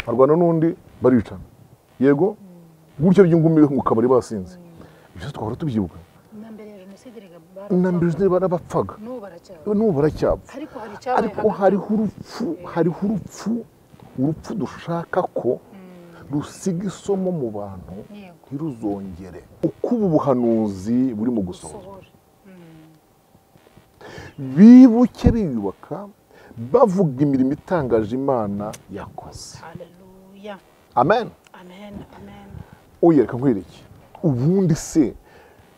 Arwana n'undi baricana. Yego gutyo by'ingumi mu kabari basinze. Ibyo twahora tubyibuka. Na mbere barabapfaga. N'ubu baracyapfa. Ariko hariho urupfu, urupfu dushaka ko rusiga isomo mu bantu ntiruzongere. Uko ubu buhanuzi buri mu gusohora. Bibuke biyubaka bavuga imirimo itangaje Imana yakoze. Haleluya. Amen. Amen. Amen. Oya reka nkwereke. Ubundi se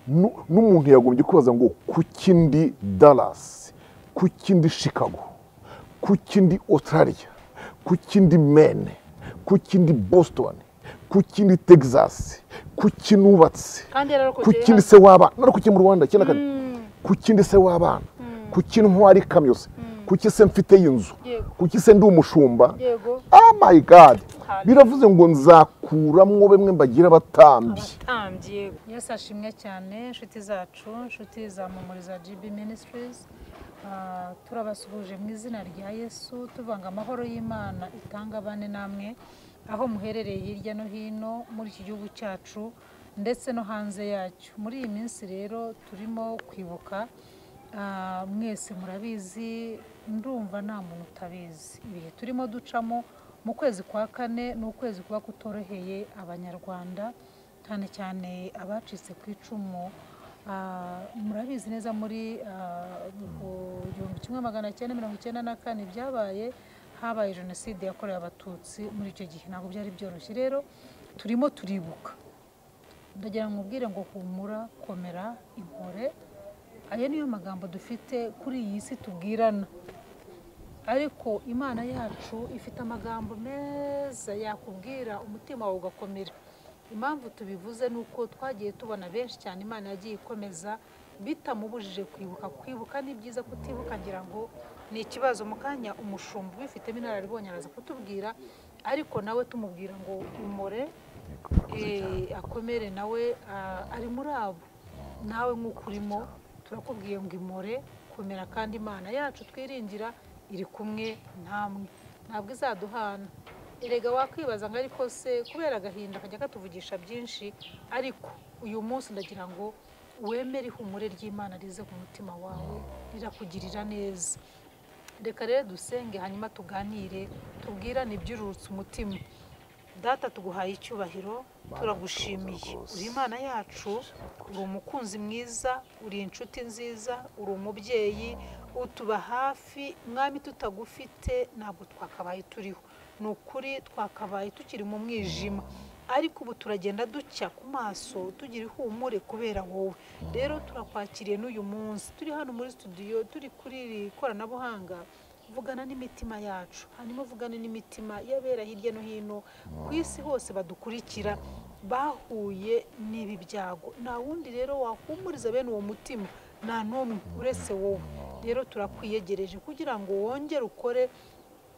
n'umuntu yagombye kubaza ngo kuki ndi Dallas, kuki ndi Chicago, kuki ndi Australia, kuki ndi Maine, kuki ndi Boston, kuki ndi Texas, kuki nubatse, kuki ndi se w'abana, narakukiye mu Rwanda cyenda kane, kuki ndi se w'abana, kuki ntwari ikamyo se, kuki se mfite inzu, kuki se ndi umushumba. Oh my God. Biravuze ngo nzakuramwo bemwe mbagira abatambyi. Yesu ashimwe cyane, inshuti zacu, inshuti za Mpumuriza GB Ministries. Turabasuhuje mu izina rya Yesu, tuvanga amahoro y'Imana itanga bane namwe aho muherereye hirya no hino muri iki gihugu cyacu ndetse no hanze yacyo. Muri iyi minsi rero turimo kwibuka, mwese murabizi, ndumva nta muntu utabizi ibihe turimo ducamo. Mu kwezi kwa kane ni ukwezi kuba kutoroheye Abanyarwanda, cyane cyane abacitse ku icumu. Murabizi neza muri 1994 byabaye, habaye jenoside yakorewe Abatutsi. Muri icyo gihe ntabwo byari byoroshye. Rero turimo turibuka, ndagira ngo mubwire ngo humura, komera, impore. Ayo niyo magambo dufite kuri iyi si tubwirana, ariko Imana yacu ifite amagambo meza yakubwira umutima wawe ugakomera. Impamvu tubivuze ni uko twagiye tubona benshi cyane Imana yagiye ikomeza bitamubujije kwibuka. Kwibuka ni byiza, kutibuka ngira ngo ni ikibazo. Mu kanya umushumba ubifitemo inararibonye araza kutubwira, ariko nawe tumubwira ngo umore, akomere, nawe ari muri abo, nawe nk'uko urimo turakubwiye ngo imore, komera, kandi Imana yacu twiringira iri kumwe namwe, ntabwo izaduhana. Erega wakwibaza ngo ariko se kubera agahinda kajya katuvugisha byinshi, ariko uyu munsi ndagira ngo wemere ihumure ry'Imana rize ku mutima wawe, rirakugirira neza. Reka rero dusenge hanyuma tuganire, tubwirane ibyururutse umutima. Data, tuguhaye icyubahiro, turagushimiye. Uri Imana yacu, uri umukunzi mwiza, uri inshuti nziza, uri umubyeyi utuba hafi. Mwami, tutagufite ntabwo twakabaye turiho. Ni ukuri twakabaye tukiri mu mwijima, ariko ubu turagenda ducya ku maso tugira ihumure kubera wowe. Rero turakwakiriye n'uyu munsi, turi hano muri studio, turi kuri iri koranabuhanga. Vugana n'imitima yacu, hanyuma vugane n'imitima y'abera hirya no hino ku isi hose badukurikira bahuye n'ibi byago. Nta wundi rero wahumuriza bene uwo mutima, nta n'umwe uretse wowe. Rero turakwiyegereje kugira ngo wongere ukore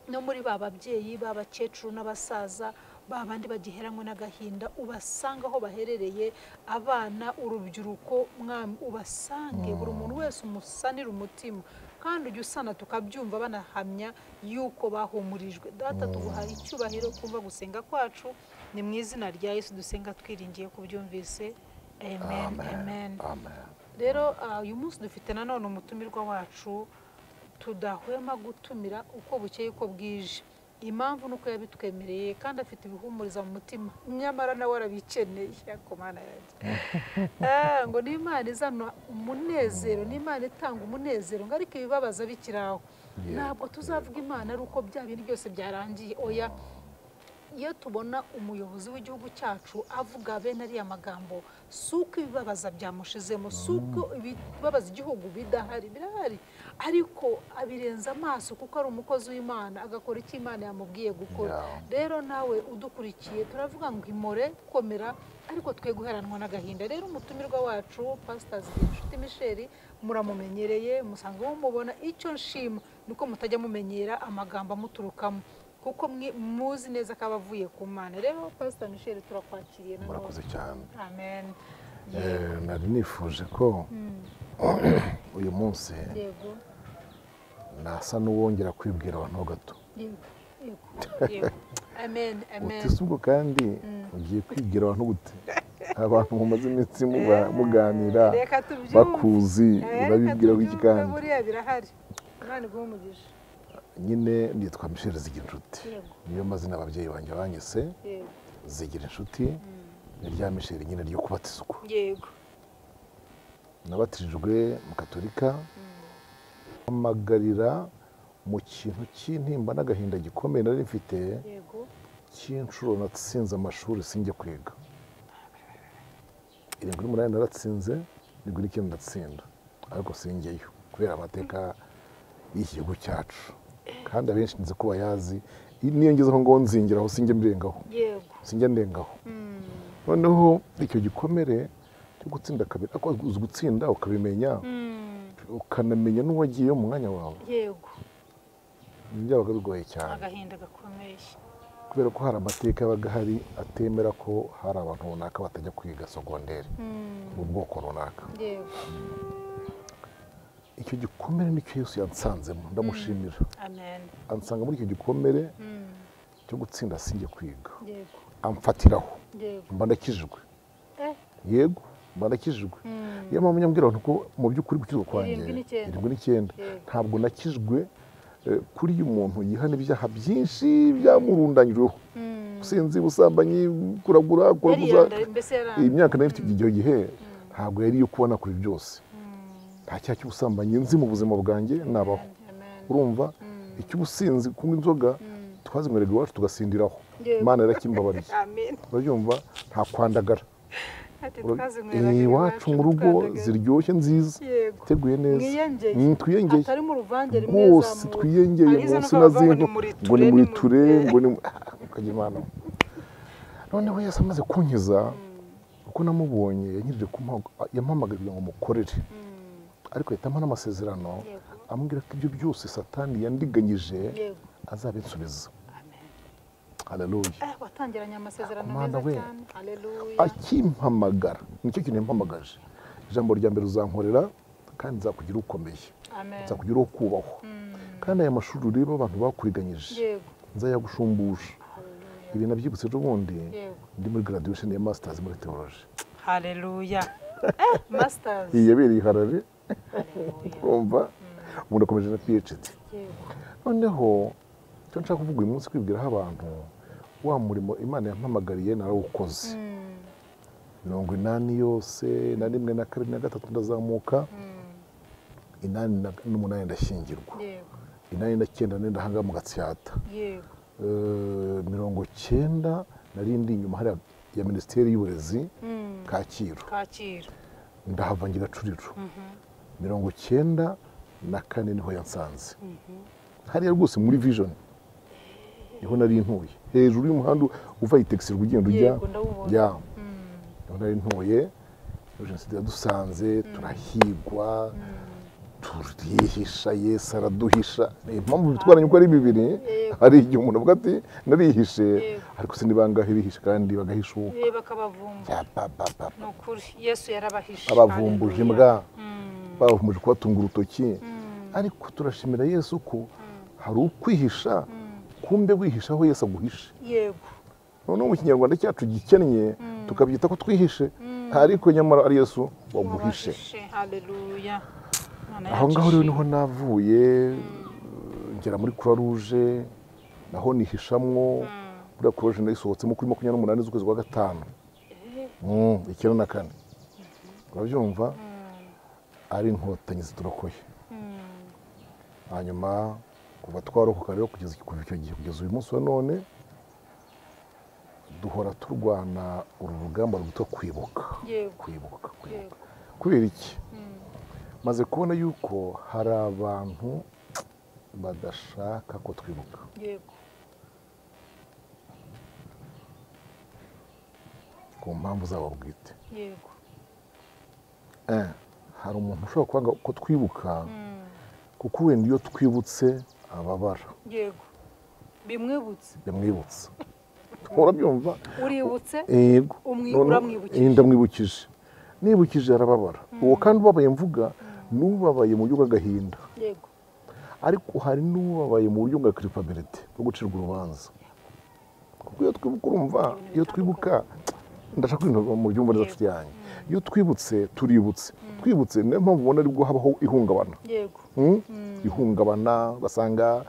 no muri ba babyeyi, ba bakecuru n'abasaza, ba bandi bagiheranywe n'agahinda, ubasanga aho baherereye, abana, urubyiruko, mwami ubasange, buri muntu wese umusanire umutima, kandi ujya usana tukabyumva banahamya yuko bahumurijwe. Data, tuguhaye icyubahiro, kumva gusenga kwacu, ni mu izina rya Yesu dusenga twiringiye kubyumvise. Amen. Amen. Rero uyu munsi dufite nanone umutumirwa wacu tudahwema gutumira uko bukeye uko bwije. Impamvu nuko yabitwemereye kandi afite ibihumuriza mu mutima, nyamara nawe arabikeneye. Mana yanjye, ngo ni Imana izana umunezero, ni Imana itanga umunezero, ngo ariko ibibabaza bikiraho. Ntabwo tuzavuga Imana ari uko bya bintu byose byarangiye. Oya, iyo tubona umuyobozi w'igihugu cyacu avuga bene ariya magambo, si uko ibibabaza byamushizemo, si uko ibibabaza igihugu bidahari, birahari, ariko abirenza amaso kuko ari umukozi w'Imana, agakora icyo Imana yamubwiye gukora. Rero nawe udukurikiye turavuga ngo imore, komera, ariko twe guheranwa n'agahinda. Rero umutumirwa wacu Pastor Zigirinshuti Michel muramumenyereye, musanzwe mumubona. Icyo nshima nuko mutajya mumenyera amagambo amuturukamo, kuko muzi neza ko abavuye ku Mana. Rero Pastor Michel turakwakiriye nanone. Murakoze cyane. Amen. Nari nifuje ko uyu munsi nasa n'uwongera kwibwira abantu gato. Yego. Amen, amen. Uti ubwo kandi ugiye kwibwira abantu gute? Abantu mumaze iminsi muganira bakuzi, urabibwira iki kandi? Buriya birahari. Imana iguhe umugisha. Nyine nitwa Michel Zigirinshuti. Niyo mazina ababyeyi banjye banyise. Yego. Zigirinshuti ni rya Michel nyine ryo kubatizwa. Yego. Nabatijwe mu Katolika. Amagarira mu kintu cy'intimba n'agahinda gikomeye nari mfite. Yego. Cy'inshuro natsinze amashuri sinjye kwiga. 78 naratsinze, 79 ndatsinda. Ariko sinjyeyo kubera amateka y'iki gihugu cyacu. Kandi abenshi nzi ko bayazi, niyo ngezeho ngo nzingiraho sinjye mbirengaho. Yego. Sinjye ndengaho. Noneho icyo gikomere cyo gutsinda kabiri, ariko uzi gutsinda ukabimenya, ukanamenya n'uwagiye mu mwanya wawe. Yego. Byabaga bigoye cyane. Agahinda gakomeye. Kubera ko hari amateka yabaga ahari atemera ko hari abantu runaka batajya kwiga sogonderi mu bwoko runaka. Yego. Icyo gikomere nicyo Yesu yansanzemo, ndamushimira. Amen. Ansanga muri icyo gikomere cyo gutsinda sinjye kwiga. Yego. Amfatiraho. Yego. Mba ndakijijwe. Yego, mba ndakijijwe. Niyo mpamvu nyambwira abantu ko mu by'ukuri gukizwa kwanjye 79 ntabwo nakijwe kuri uyu muntu yihana ibyaha byinshi byamurundanyijweho. Ubusinzi, ubusambanyi, kuragura, kuraguza. Imyaka nari mfite icyo gihe ntabwo yari iyo kubona kuri byose. Nta cyaha cy'ubusambanyi nzi mu buzima bwanjye nabaho. Urumva icy'ubusinzi kunywa inzoga twazinywerega iwacu tugasindiraho. Imana yarakimbabariye. Urabyumva nta kwandagara. Iwacu mu rugo ziryoshye nziza, teguye neza, twiyengeye rwose, twiyengeye munsi na zino ngo ni muri ture, ngo ni ukagira Imana. Noneho Yesu amaze kunkiza, uko namubonye yankirije yampamagaye kugira ngo mukorere, ariko ahita ampa n'amasezerano ambwira ko ibyo byose Satani yandiganyije azabinsubiza. Haleluya. Watangiranye amasezerano meza cyane. Haleluya. Akimpamagara, nicyo kintu yampamagaje. Ijambo rya mbere uzankorera kandi nzakugira ukomeye. Nzakugira ukubahwa. Kandi aya mashuri ureba abantu bakuriganyije. Nzayagushumbusha. Ibi nabyibutse ejo bundi ndi muri graduation ya masters muri theology. Haleluya. Masters. Iyi yabereye i Harare. Urumva? Umuntu akomeje na PhD. Noneho icyo nshaka kuvuga uyu munsi kwibwiraho abantu, wa murimo Imana yampamagariye narawukoze. 80 yose na 1 na 2 na 3 ndazamuka, 88 ndashyingirwa, 89 nenda hanga mu Gatsata, 90 nari ndi inyuma hariya ya Minisiteri y'Uburezi Kacyiru, ndahava ngira Gacuriro. 94 niho yansanze. Hariya rwose muri Vision niho nari ntuye, hejuru y'umuhanda uva itekisirwa ugenda ujya ya niho nari ntuye. Jenoside yadusanze turahigwa, turihisha, Yesu araduhisha. Impamvu bitwaranye uko ari bibiri, hari igihe umuntu avuga ati narihishe, ariko se nibangahe bihishe kandi bagahishuka, bakabavumbura. Ni ukuri Yesu yarabahishe, abavumbuje imbwa, bavumbuje kubatunga urutoki. Ariko turashimira Yesu ko hari ukwihisha, kumbe wihisha aho Yesu aguhishe. Yego. Noneho mu kinyarwanda cyacu gikennye tukabyita ko twihishe, ariko nyamara ari Yesu waguhishe. Haleluya. Aho ngaho rero niho navuye ngera muri Croix Rouge, naho nihishamwo. Buriya Croix Rouge nayisohotsemo kuri 28 z'ukwezi kwa 5 94. Urabyumva? Ari inkotanyi ziturokoye. Hanyuma kuva twarokoka rero kugeza icyo gihe kugeza uyu munsi wa none duhora turwana uru rugamba rwitwa kwibuka. Kwibuka. Kubera iki? Maze kubona yuko hari abantu badashaka ko twibuka. Yego. Ku mpamvu zabo bwite. Yego. Hari umuntu ushobora kwanga ko twibuka, kuko wenda iyo twibutse ababara. Yego. Bimwibutse. Bimwibutse. Urabyumva? Uributse? Yego. Uramwibukije. Ndamwibukije. Nibukije arababara. Uwo kandi ubabaye mvuga n'ubabaye mu buryo bw'agahinda. Yego. Ariko hari n'ubabaye mu buryo bwa culpability bwo gucirwa urubanza. Kuko iyo twibuka urumva, iyo twibuka ndashaka ibintu mu byumva neza nshuti yanjye. Iyo twibutse tuributse. Twibutse niyo mpamvu ubona aribwo habaho ihungabana. Yego. Ihungabana basanga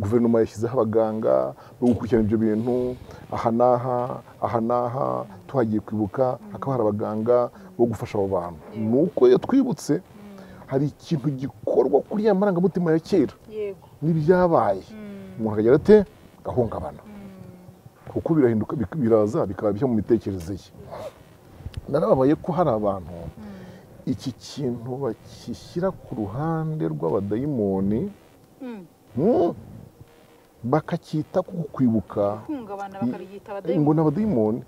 guverinoma yashyizeho abaganga bo gukurikirana ibyo bintu aha n'aha aha n'aha, tuhagiye kwibuka hakaba hari abaganga bo gufasha abo bantu. Nuko iyo twibutse hari ikintu gikorwa kuri ya marangamutima ya kera n'ibyabaye, umuntu akagira ate gahungabana, kuko birahinduka biraza bikaba bishya mu mitekerereze ye. Narababaye ko hari abantu iki kintu bakishyira ku ruhande rw'abadayimoni, bakacyita ku kwibuka ngo ni abadayimoni,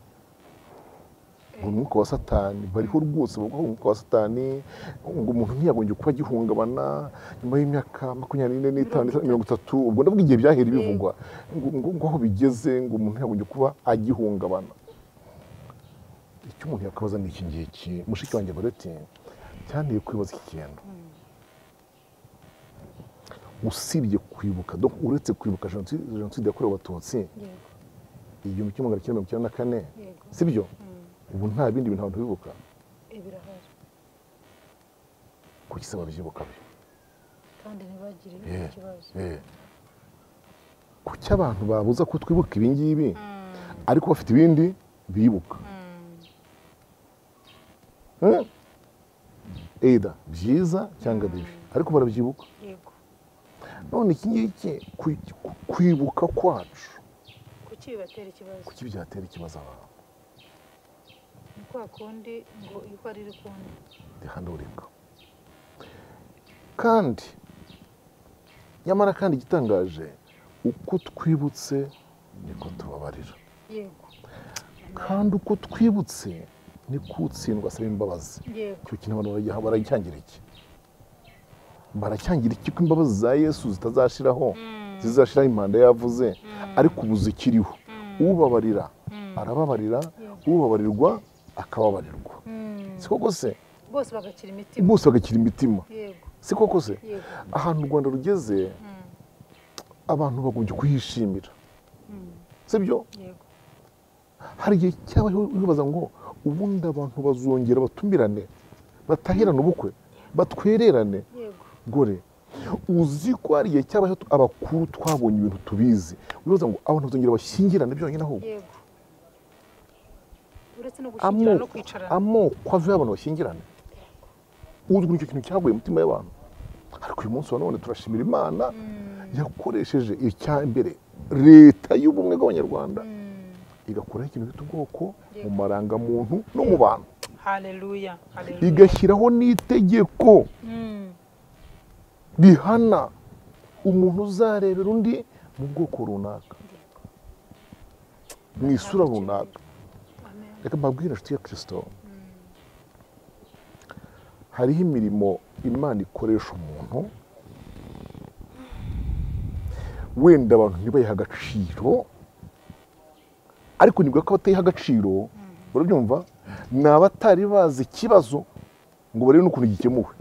ngo umwuka wa Satani bariho rwose, bavuga umwuka wa Satani, ngo umuntu ntiyagombye kuba agihungabana nyuma y'imyaka 25, 30, ubwo ndavuga igihe byahera bivugwa, ngo aho bigeze ngo umuntu ntiyagombye kuba agihungabana. Icyo umuntu yakabaza ni iki ngiki, mushiki wanjye Goreti cyanteye kwibaza iki kintu. Usibye kwibuka, donc uretse kwibuka jenoside yakorewe Abatutsi 1994, sibyo? Ubu nta bindi bintu abantu bibuka. Birahari. Kuki se babyibuka byo? Kandi ntibagire ikibazo. Kuki abantu babuza ko twibuka ibi ngibi ariko bafite ibindi bibuka? Either byiza cyangwa bibi, ariko barabyibuka. Yego. None iki ngiki kwibuka kwacu kuki bibatera ikibazo? Kuki byatera ikibazo abantu? Ni kwa kundi ngo ihwa riri kundi rihandurika. Kandi nyamara kandi igitangaje, uko twibutse niko tubabarira. Yego. Kandi uko twibutse niko utsindwa asaba imbabazi. Icyo kintu abantu baracyangira iki? Baracyangira iki ko imbabazi za Yesu zitazashiraho, zizashiraho impanda yavuze, ariko ubu zikiriho. Ubabarira arababarira, ubabarirwa akababarirwa. Si koko se? Bose bagakira imitima. Bose bagakira imitima. Yego. Si koko se? Ahantu u Rwanda rugeze abantu bagombye kuhishimira. Sibyo? Yego. Hari igihe cyabayeho wibaza ngo ubundi abantu bazongera batumirane, batahirane ubukwe, batwererane. Gore uzi ko hari igihe cyabayeho abakuru twabonye ibintu tubizi, wibaza ngo abantu bazongera bashyingirane byonyine ahubwo. Yego. Uretse no gushyingirana no kwicarana, amoko avuye abantu bashyingirane. Uzwi nicyo kintu cyaguye umutima y'abantu. Ariko uyu munsi wa none turashimira Imana yakoresheje icyambere leta y'ubumwe bw'Abanyarwanda, igakuraho ikintu bita ubwoko mu marangamuntu no mu bantu. Haleluya, haleluya. Igashyiraho n'itegeko rihana umuntu uzarebera undi mu bwoko runaka, mu isura runaka. Reka mbabwire inshuti ya Kristo, hariho imirimo Imana ikoresha umuntu, wenda abantu ntibayihe agaciro, ariko nibwo ko batayiha agaciro, urabyumva, ni abatari bazi ikibazo ngo barebe n'ukuntu gikemuwe.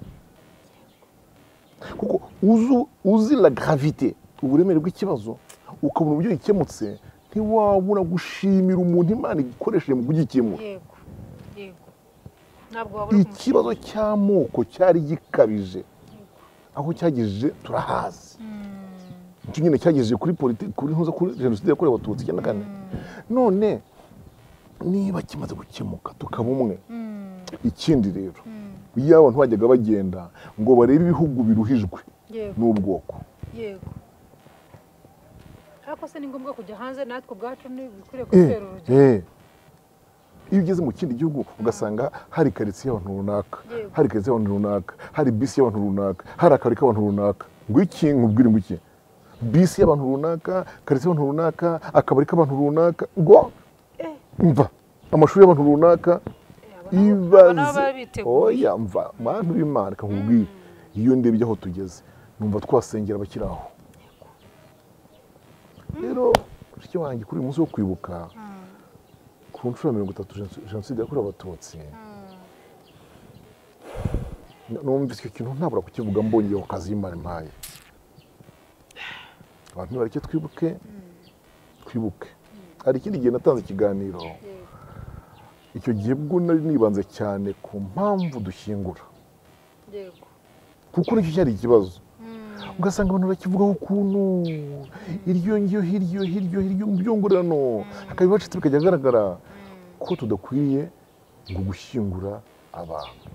Kuko uzi la gravité, uburemere bw'ikibazo, ukabona uburyo gikemutse, ntiwabura gushimira umuntu Imana ikoresheje mu kugikemura. Yego. Yego. Ntabwo wabura. Ikibazo cy'amoko cyari gikabije, aho cyagejeje turahazi. Icyo nyine cyagejeje kuri politiki, kuri ntuza, kuri jenoside yakorewe Abatutsi 94. None niba kimaze gukemuka tukaba umwe, ikindi rero iyo abantu bajyaga bagenda ngo barebe ibihugu biruhijwe n'ubwoko. Yego. Ariko se ni ngombwa kujya hanze, natwe ubwacu ni bikwiriye kutera urugero. Iyo ugeze mu kindi gihugu ugasanga hari karitsiye y'abantu runaka, hari karitsiye y'abantu runaka, hari bisi y'abantu runaka, hari akabari k'abantu runaka, ngo iki nkubwire ngo iki bisi y'abantu runaka, karitsiye y'abantu runaka, akabari k'abantu runaka, ngo mva amashuri y'abantu runaka, ibaze. Oya mva bantu b'Imana, reka nkubwire, iyo ndebye aho tugeze numva twasengera abakiri aho. Rero mushiki wanjye, kuri uyu munsi wo kwibuka ku nshuro ya 30 jenoside yakorewe Abatutsi, Numvise icyo kintu ntabura kukivuga mbonye iyo kazi y'Imana impaye. Abantu nibareke twibuke, twibuke. Hari ikindi gihe natanze ikiganiro, icyo gihe bwo nari nibanze cyane ku mpamvu dushyingura, kuko nicyo cyari ikibazo. Ugasanga abantu bakivugaho ukuntu iryo ngiyo hiryo hiryo hiryo mu byongorerano, hakaba ibacitse bikajya agaragara ko tudakwiye ngo gushyingura abantu.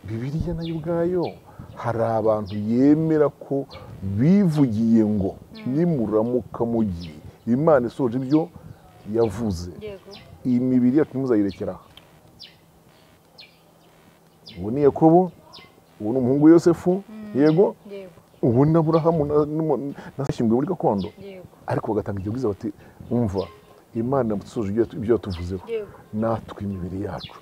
Bibiliya nayo ubwayo hari abantu yemera ko bivugiye ngo nimuramuka mugiye Imana isoje ibyo yavuze, iyi mibiri yacu ntimuzayirekera. Ubu ni Yakobo, ubu ni umuhungu Yosefu, yego, ubu ni Aburahamu nashyinguwe muri gakondo, ariko bagatanga iryo bwiza bati umva Imana isoje ibyo yatuvuzeho, natwe imibiri yacu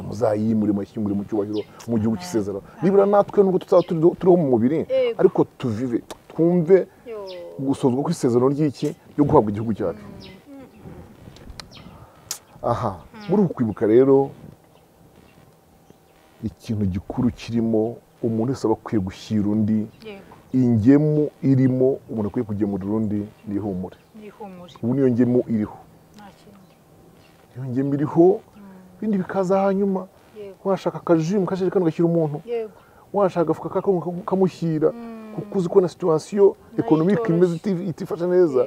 muzayimure mushyingure mu cyubahiro mu gihugu cy'isezerano. Nibura natwe nubwo tutaba turiho mu mubiri, ariko tuvive twumve gusozwa kw'isezerano ry'iki ryo guhabwa igihugu cyacu. Aha muri uku kwibuka rero ikintu gikuru kirimo umuntu wese aba akwiye gushyira undi, ingemu irimo umuntu akwiye kugemurira undi ni ihumure. Ubu niyo ngemu iriho, iyo ngemu iriho, ibindi bikaza hanyuma. Washaka akajimu kajerekani ugashyira umuntu, washaka agafuka kamushyira, kuko uzi ko na situation économique imeze itifashe neza.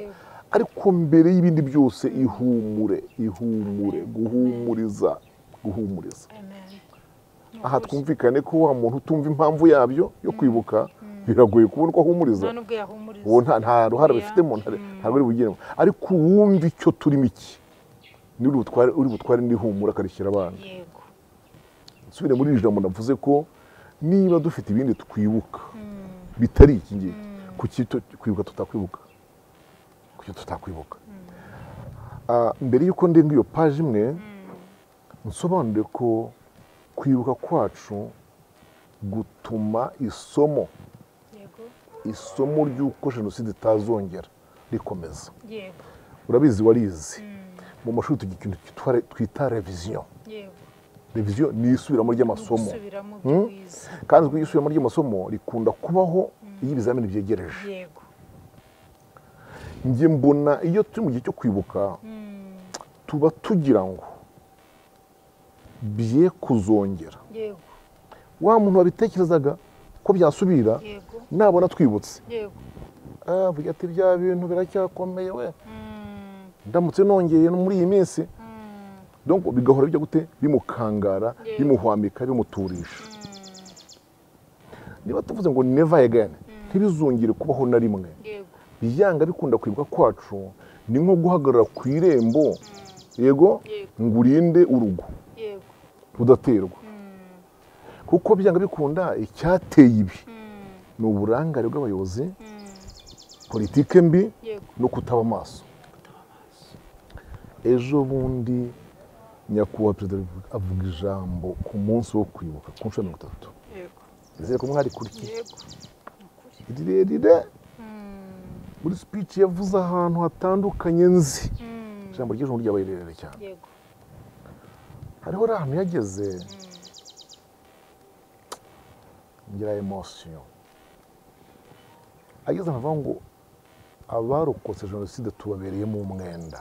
Ariko mbere y'ibindi byose ihumure, ihumure, guhumuriza, guhumuriza. Aha twumvikane ko wa muntu utumva impamvu yabyo yo kwibuka biragoye kubona uko ahumuriza, uwo nta ruhare bifitemo, ntabwo ari bugiremo. Ariko uwumva icyo turimo iki ni uri butware n'ihumura akarishyira abana. Nsubire muri iri jambo navuze ko niba dufite ibindi twibuka bitari iki ngiki, kuki kwibuka tutakwibuka? Kuki tutakwibuka? Mbere y'uko ndenga iyo page imwe, nsobanure ko kwibuka kwacu gutuma isomo ry'uko jenoside itazongera rikomeza. Urabizi warizi mu mashuri tugira ikintu twita revision. Revision ni isubiramo ry'amasomo, kandi isubiramo ry'amasomo rikunda kubaho iyo ibizamini byegereje. Njye mbona iyo turi mu gihe cyo kwibuka tuba tugira ngo bye kuzongera. Wa muntu wabitekerezaga ko byasubira nabona twibutse, avuga ati bya bintu biracyakomeye we, ndamutse nongeye no muri iyi minsi. Donc bigahora bijya gute bimukangara, bimuhwamika, bimuturisha. Niba tuvuze ngo never again, ntibizongere kubaho na rimwe, byanga bikunda kwibuka kwacu ni nko guhagarara ku irembo, yego, ngo urinde urugo rudaterwa. Kuko byanga bikunda icyateye ibi ni uburangare bw'abayobozi, politike mbi no kutaba amaso. Ejo bundi nyakubahwa perezida avuga ijambo ku munsi wo kwibuka ku nshuro 30. Nizere ko mwari kurikiye rirerire. Muri speech yavuze ahantu hatandukanye nzi ijambo ry'ejo ryabaye rirerire cyane. Hariho ahantu yageze ngira emotion, ageze avuga ngo abarokotse jenoside tubabereyemo umwenda,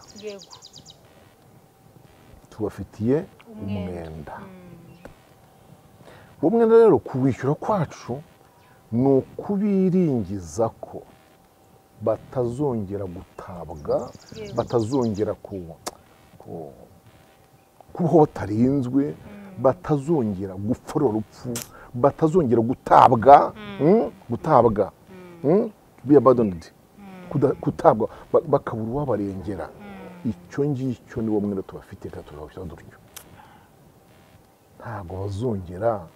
tubafitiye umwenda. Uwo mwenda rero kuwishyura kwacu ni ukubiringiza ko batazongera gutabwa, batazongera kubaho batarinzwe, batazongera gupfa urupfu, batazongera gutabwa, gutabwa, be abandoned, kutabwa, bakabura uwabarengera. Icyo ngicyo ni wo mwenda tubafite kandi tuzawushyira dutyo. Ntabwo bazongera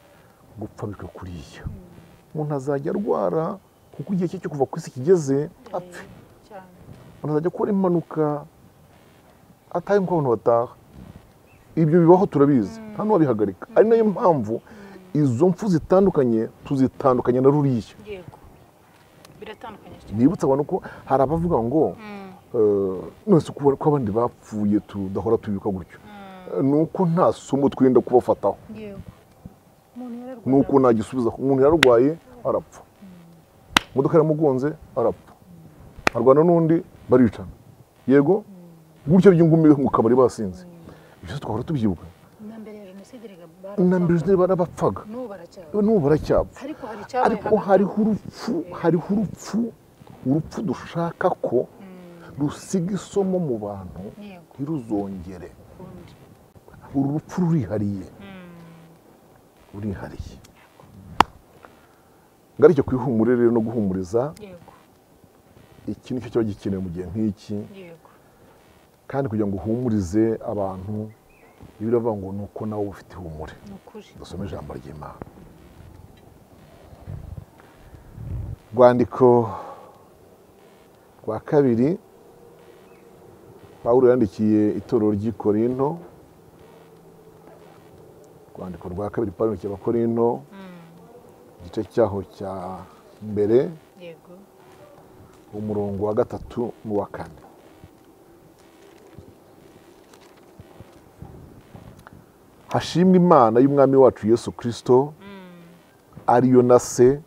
gupfa bityo kuriya. Umuntu azajya arwara kuko igihe cye cyo kuva ku isi kigeze apfe. Umuntu azajya akora impanuka atahe nk'uko abantu bataha. Ibyo bibaho turabizi, nta n'uwabihagarika. Ari nayo mpamvu izo mfu zitandukanye tuzitandukanye na ruriya. Nibutsa abantu ko hari abavuga ngo none ko abandi bapfuye tudahora tubibuka gutyo. Nuko nta somo twirinda kubafataho. Nuko nagisubiza umuntu yararwaye arapfa, imodoka yaramugonze arapfa, arwana n'undi baricana, yego gutyo by'ingumi mu kabari basinze. Ibyo twahora tubyibuka. Na mbere barabapfaga, n'ubu baracyapfa. Ariko hariho urupfu, hariho urupfu dushaka ko rusiga isomo mu bantu ntiruzongere. Uru rupfu rurihariye, rurihariye. Ngarike ku ihumure rero no guhumuriza, iki nicyo kiba gikenewe mu gihe nk'iki. Kandi kugira ngo uhumurize abantu, biravuga ngo nuko nawe ufite ihumure. Dusome ijambo ry'Imana. Rwandiko rwa kabiri Pawulo yandikiye itorero ry'i Korinto, rwandiko rwa kabiri Pawulo yandikiye Abakorinto, igice cyaho cya mbere, umurongo wa 3 n'uwa 4. Hashimwe Imana y'Umwami wacu Yesu Kristo, ariyo na se,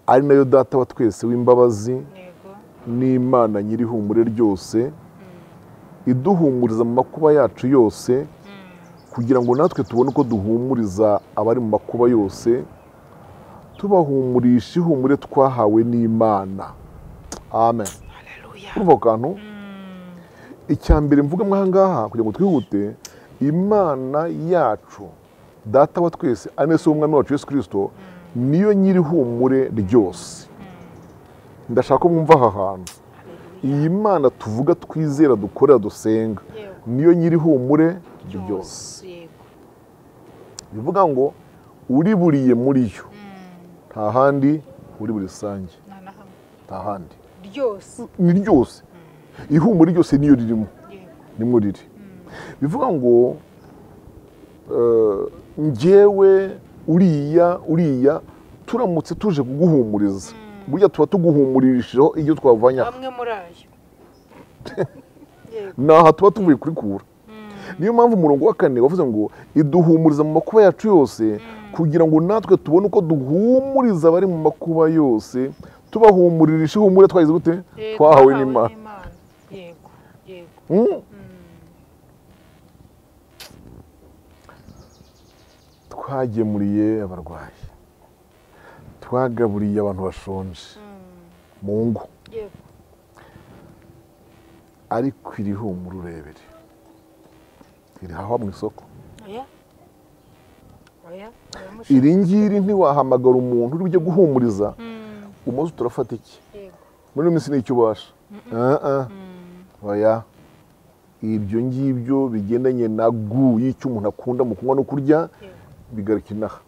ari nayo data wa twese w'imbabazi, n'Imana nyir'ihumure ryose, iduhumuriza mu makuba yacu yose, kugira ngo natwe tubone uko duhumuriza abari mu makuba yose, tubahumurisha ihumure twahawe n'Imana. Amen. Urumva kantu? Icya mbere mvuga mwahangaha kugira ngo twihute, Imana yacu data wa twese ari se w'Umwami wacu Yesu Kristo, niyo nyir'ihumure ryose. Ndashaka ko mwumva aha hantu. Iyi Mana tuvuga, twizera, dukorera, dusenga, niyo nyir'ihumure ryose. Bivuga ngo uriburiye muri yo, nta handi uri burisange, nta handi, ni ryose. Ihumure ryose niyo ririmo, nimwo riri. Bivuga ngo njyewe uriya turamutse tuje kuguhumuriza, burya tuba tuguhumuririshijeho iyo twavanye amwe muri ayo, naha tuba tuvuye kurikura. Niyo mpamvu umurongo wa 4 wavuze ngo iduhumuriza mu makuba yacu yose, kugira ngo natwe tubone uko duhumuriza abari mu makuba yose, tubahumuririsha ihumure twagize gute? Twahawe n'Imana. Yego, yego. Twagemuriye abarwayi, twagaburiye abantu bashonje mu ngo, ariko iri humura urebere iri hawa mu isoko. Iri ngiri ntiwahamagara umuntu uri bujye guhumuriza umunsi turafata iki muri minsi n'icyo ubasha. Oya, ibyo ngibyo bigendanye na gu y'icyo umuntu akunda mu kunywa no kurya bigaruka inaha.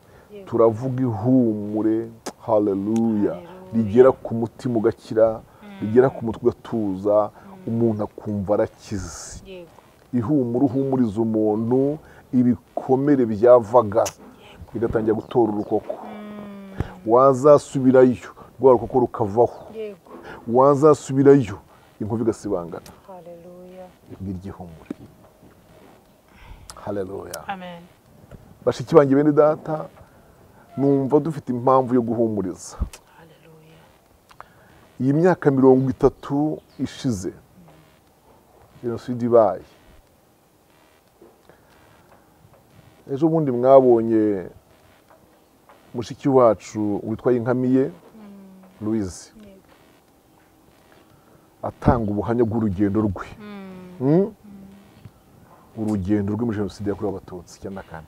Turavuga ihumure, haleluya, rigera ku mutima ugakira, rigera ku mutwe ugatuza, umuntu akumva arakize. Ihumure uhumuriza umuntu, ibikomere byavaga bigatangira gutora urukoko, wazasubirayo rwa rukoko rukavaho, wazasubirayo inkovu igasibangana. Ngiryo ihumure. Haleluya. Amen. Bashiki banjye bene data, numva dufite impamvu yo guhumuriza. Iyi myaka 30 ishize jenoside ibaye, ejo bundi mwabonye mushiki wacu witwa Inkamiye Louise atanga ubuhamya bw'urugendo rwe, urugendo rwe muri jenoside yakorewe Abatutsi 94.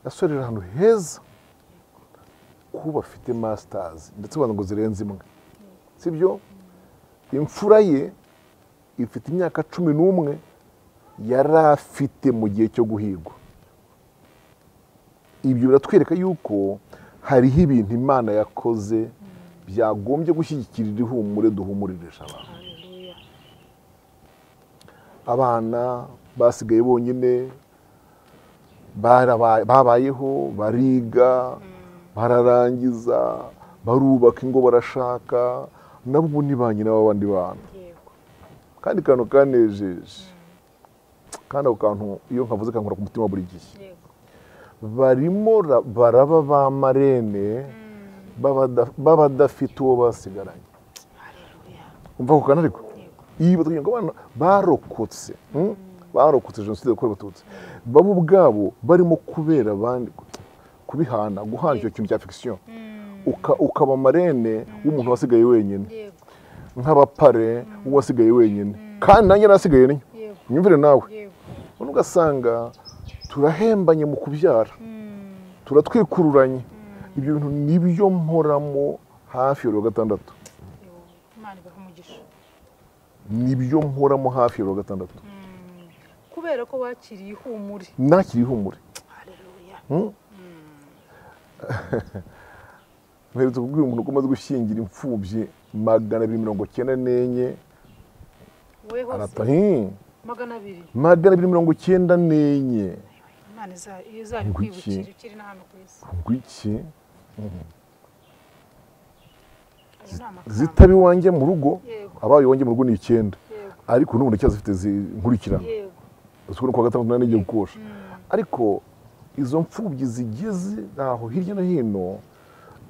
Yasorera ahantu heza kuba afite masters ndetse ngo zirenze imwe, sibyo? Imfura ye ifite imyaka 11 yari afite mu gihe cyo guhigwa. Ibyo biratwereka yuko hariho ibintu Imana yakoze byagombye gushyigikira ihumure duhumuririsha abantu. Abana basigaye bonyine babayeho, bariga, bararangiza, barubaka ingo, barashaka, nabo ni ba nyina b'abandi bana. Kandi kantu kanejeje Kandi ako kantu iyo nkavuze kankora ku mutima buri gihe. Barimo baraba ba marene babadafite uwo basigaranye. Umva ko kana ariko iyo batubwiye ngo abana barokotse, barokotse jenoside yakorewe Abatutsi, babo ubwabo barimo kubera abandi kubihana, guhana icyo kintu cya fiction, ukaba marene w'umuntu wasigaye wenyine, nk'abapare wasigaye wenyine, kandi nanjye nasigaye niyo nyumvire nawe. Ugasanga turahembanye mu kubyara, turatwikururanye. Ibyo bintu nibyo mporamo hafi ya gatandatu. Nibyo mporamo hafi ya gatandatu. Kubera ko wakiriye ihumure. Nakiriye ihumure. Haleluya. Mperutse kubwira umuntu ko maze gushyingira imfubyi 294. Weho 200. 294. Imana izabikwibukira ukiri na hano ku isi. Ngwiki zitaba iwanjye mu rugo, abaye iwanjye mu rugo ni 9, ariko n'ubu ndacyazifite zinkurikirana. Ubu kwa gatandatu nari ngiye gukosha. Ariko izo mfubyi zigeze aho hirya no hino,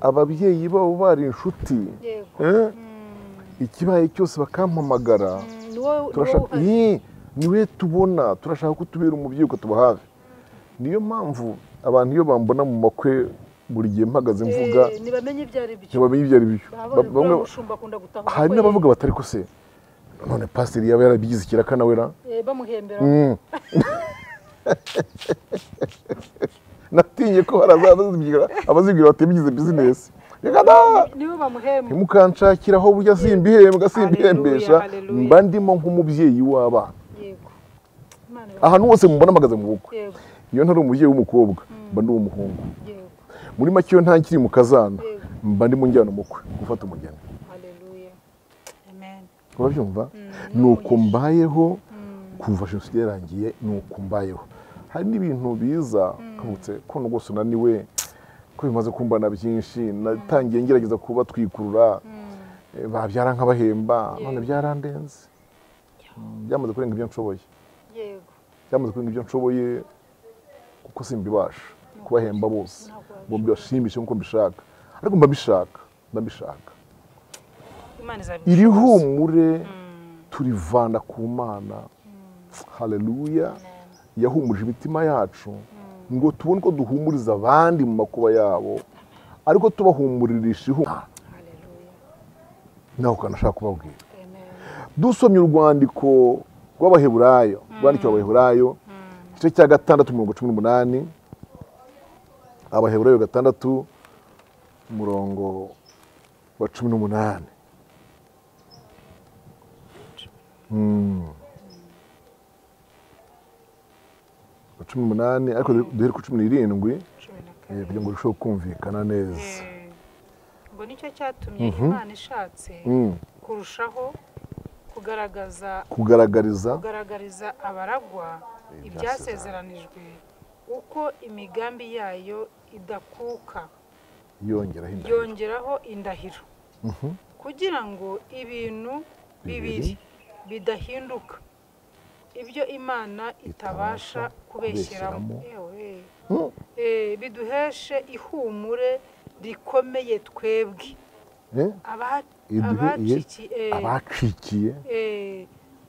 ababyeyi babo bari inshuti, ikibaye cyose bakampamagara, turashaka niwe tubona, turashaka ko tubera umubyeyi ukatuba hafi. Niyo mpamvu abantu iyo bambona mu makwe buri gihe mpagaze mvuga, ntibamenye ibyo ari byo. Ntibamenye ibyo ari byo. Hari n'abavuga batari ko se none pasiteri yaba yarabigize ikiraka nawe ra bamuhembera. Natinye ko hari abazibwira batibigize business. Reka da nibo bamuhemba. Ntimukanshakiraho burya simbihembwa, simbihembesha, mba ndimo nk'umubyeyi w'abana. Yego. Ahantu hose mubona mpagaze mu bukwe. Iyo ntari umubyeyi w'umukobwa mba ndi uw'umuhungu. Muri make iyo ntakiri mu kazana mba ndimo njyana umukwe gufata umugeni. Haleluya. Amen. Urabyumva? Nuko mbayeho kuva jenoside yarangiye, nuko mbayeho. Hari n'ibintu biza kavutse ko rwose unaniwe, ko bimaze kumbana byinshi, natangiye ngerageza kuba twikurura, babyara nk'abahemba, none byarandenze. Byamaze kurenga ibyo nshoboye. Yego. Byamaze kurenga ibyo nshoboye kuko simbibasha kubahemba bose ngo mbashimishe nkuko mbishaka, ariko mbabishaka, ndabishaka. Iri humure turivana ku Mana. Haleluya. Yahumurije imitima yacu ngo tubone ko duhumuriza abandi mu makuba yabo, ariko tubahumuririsha ihumure. Naho kanashaka kubabwira. Dusomye urwandiko rw'Abaheburayo, rwandikiwe Abaheburayo, igice cya 6 umurongo 18. Abaheburayo 6 umurongo wa 18. Wa 18, ariko duhere ku 17 kugira ngo urusheho kumvikana neza. Ngo nicyo cyatumye Imana ishatse kurushaho kugaragariza abaragwa ibyasezeranijwe, uko imigambi yayo idakuka, yongeraho indahiro, kugira ngo ibintu bibiri bidahinduka, ibyo Imana itabasha kubeshyeramo, biduheshe ihumure rikomeye twebwe abacikiye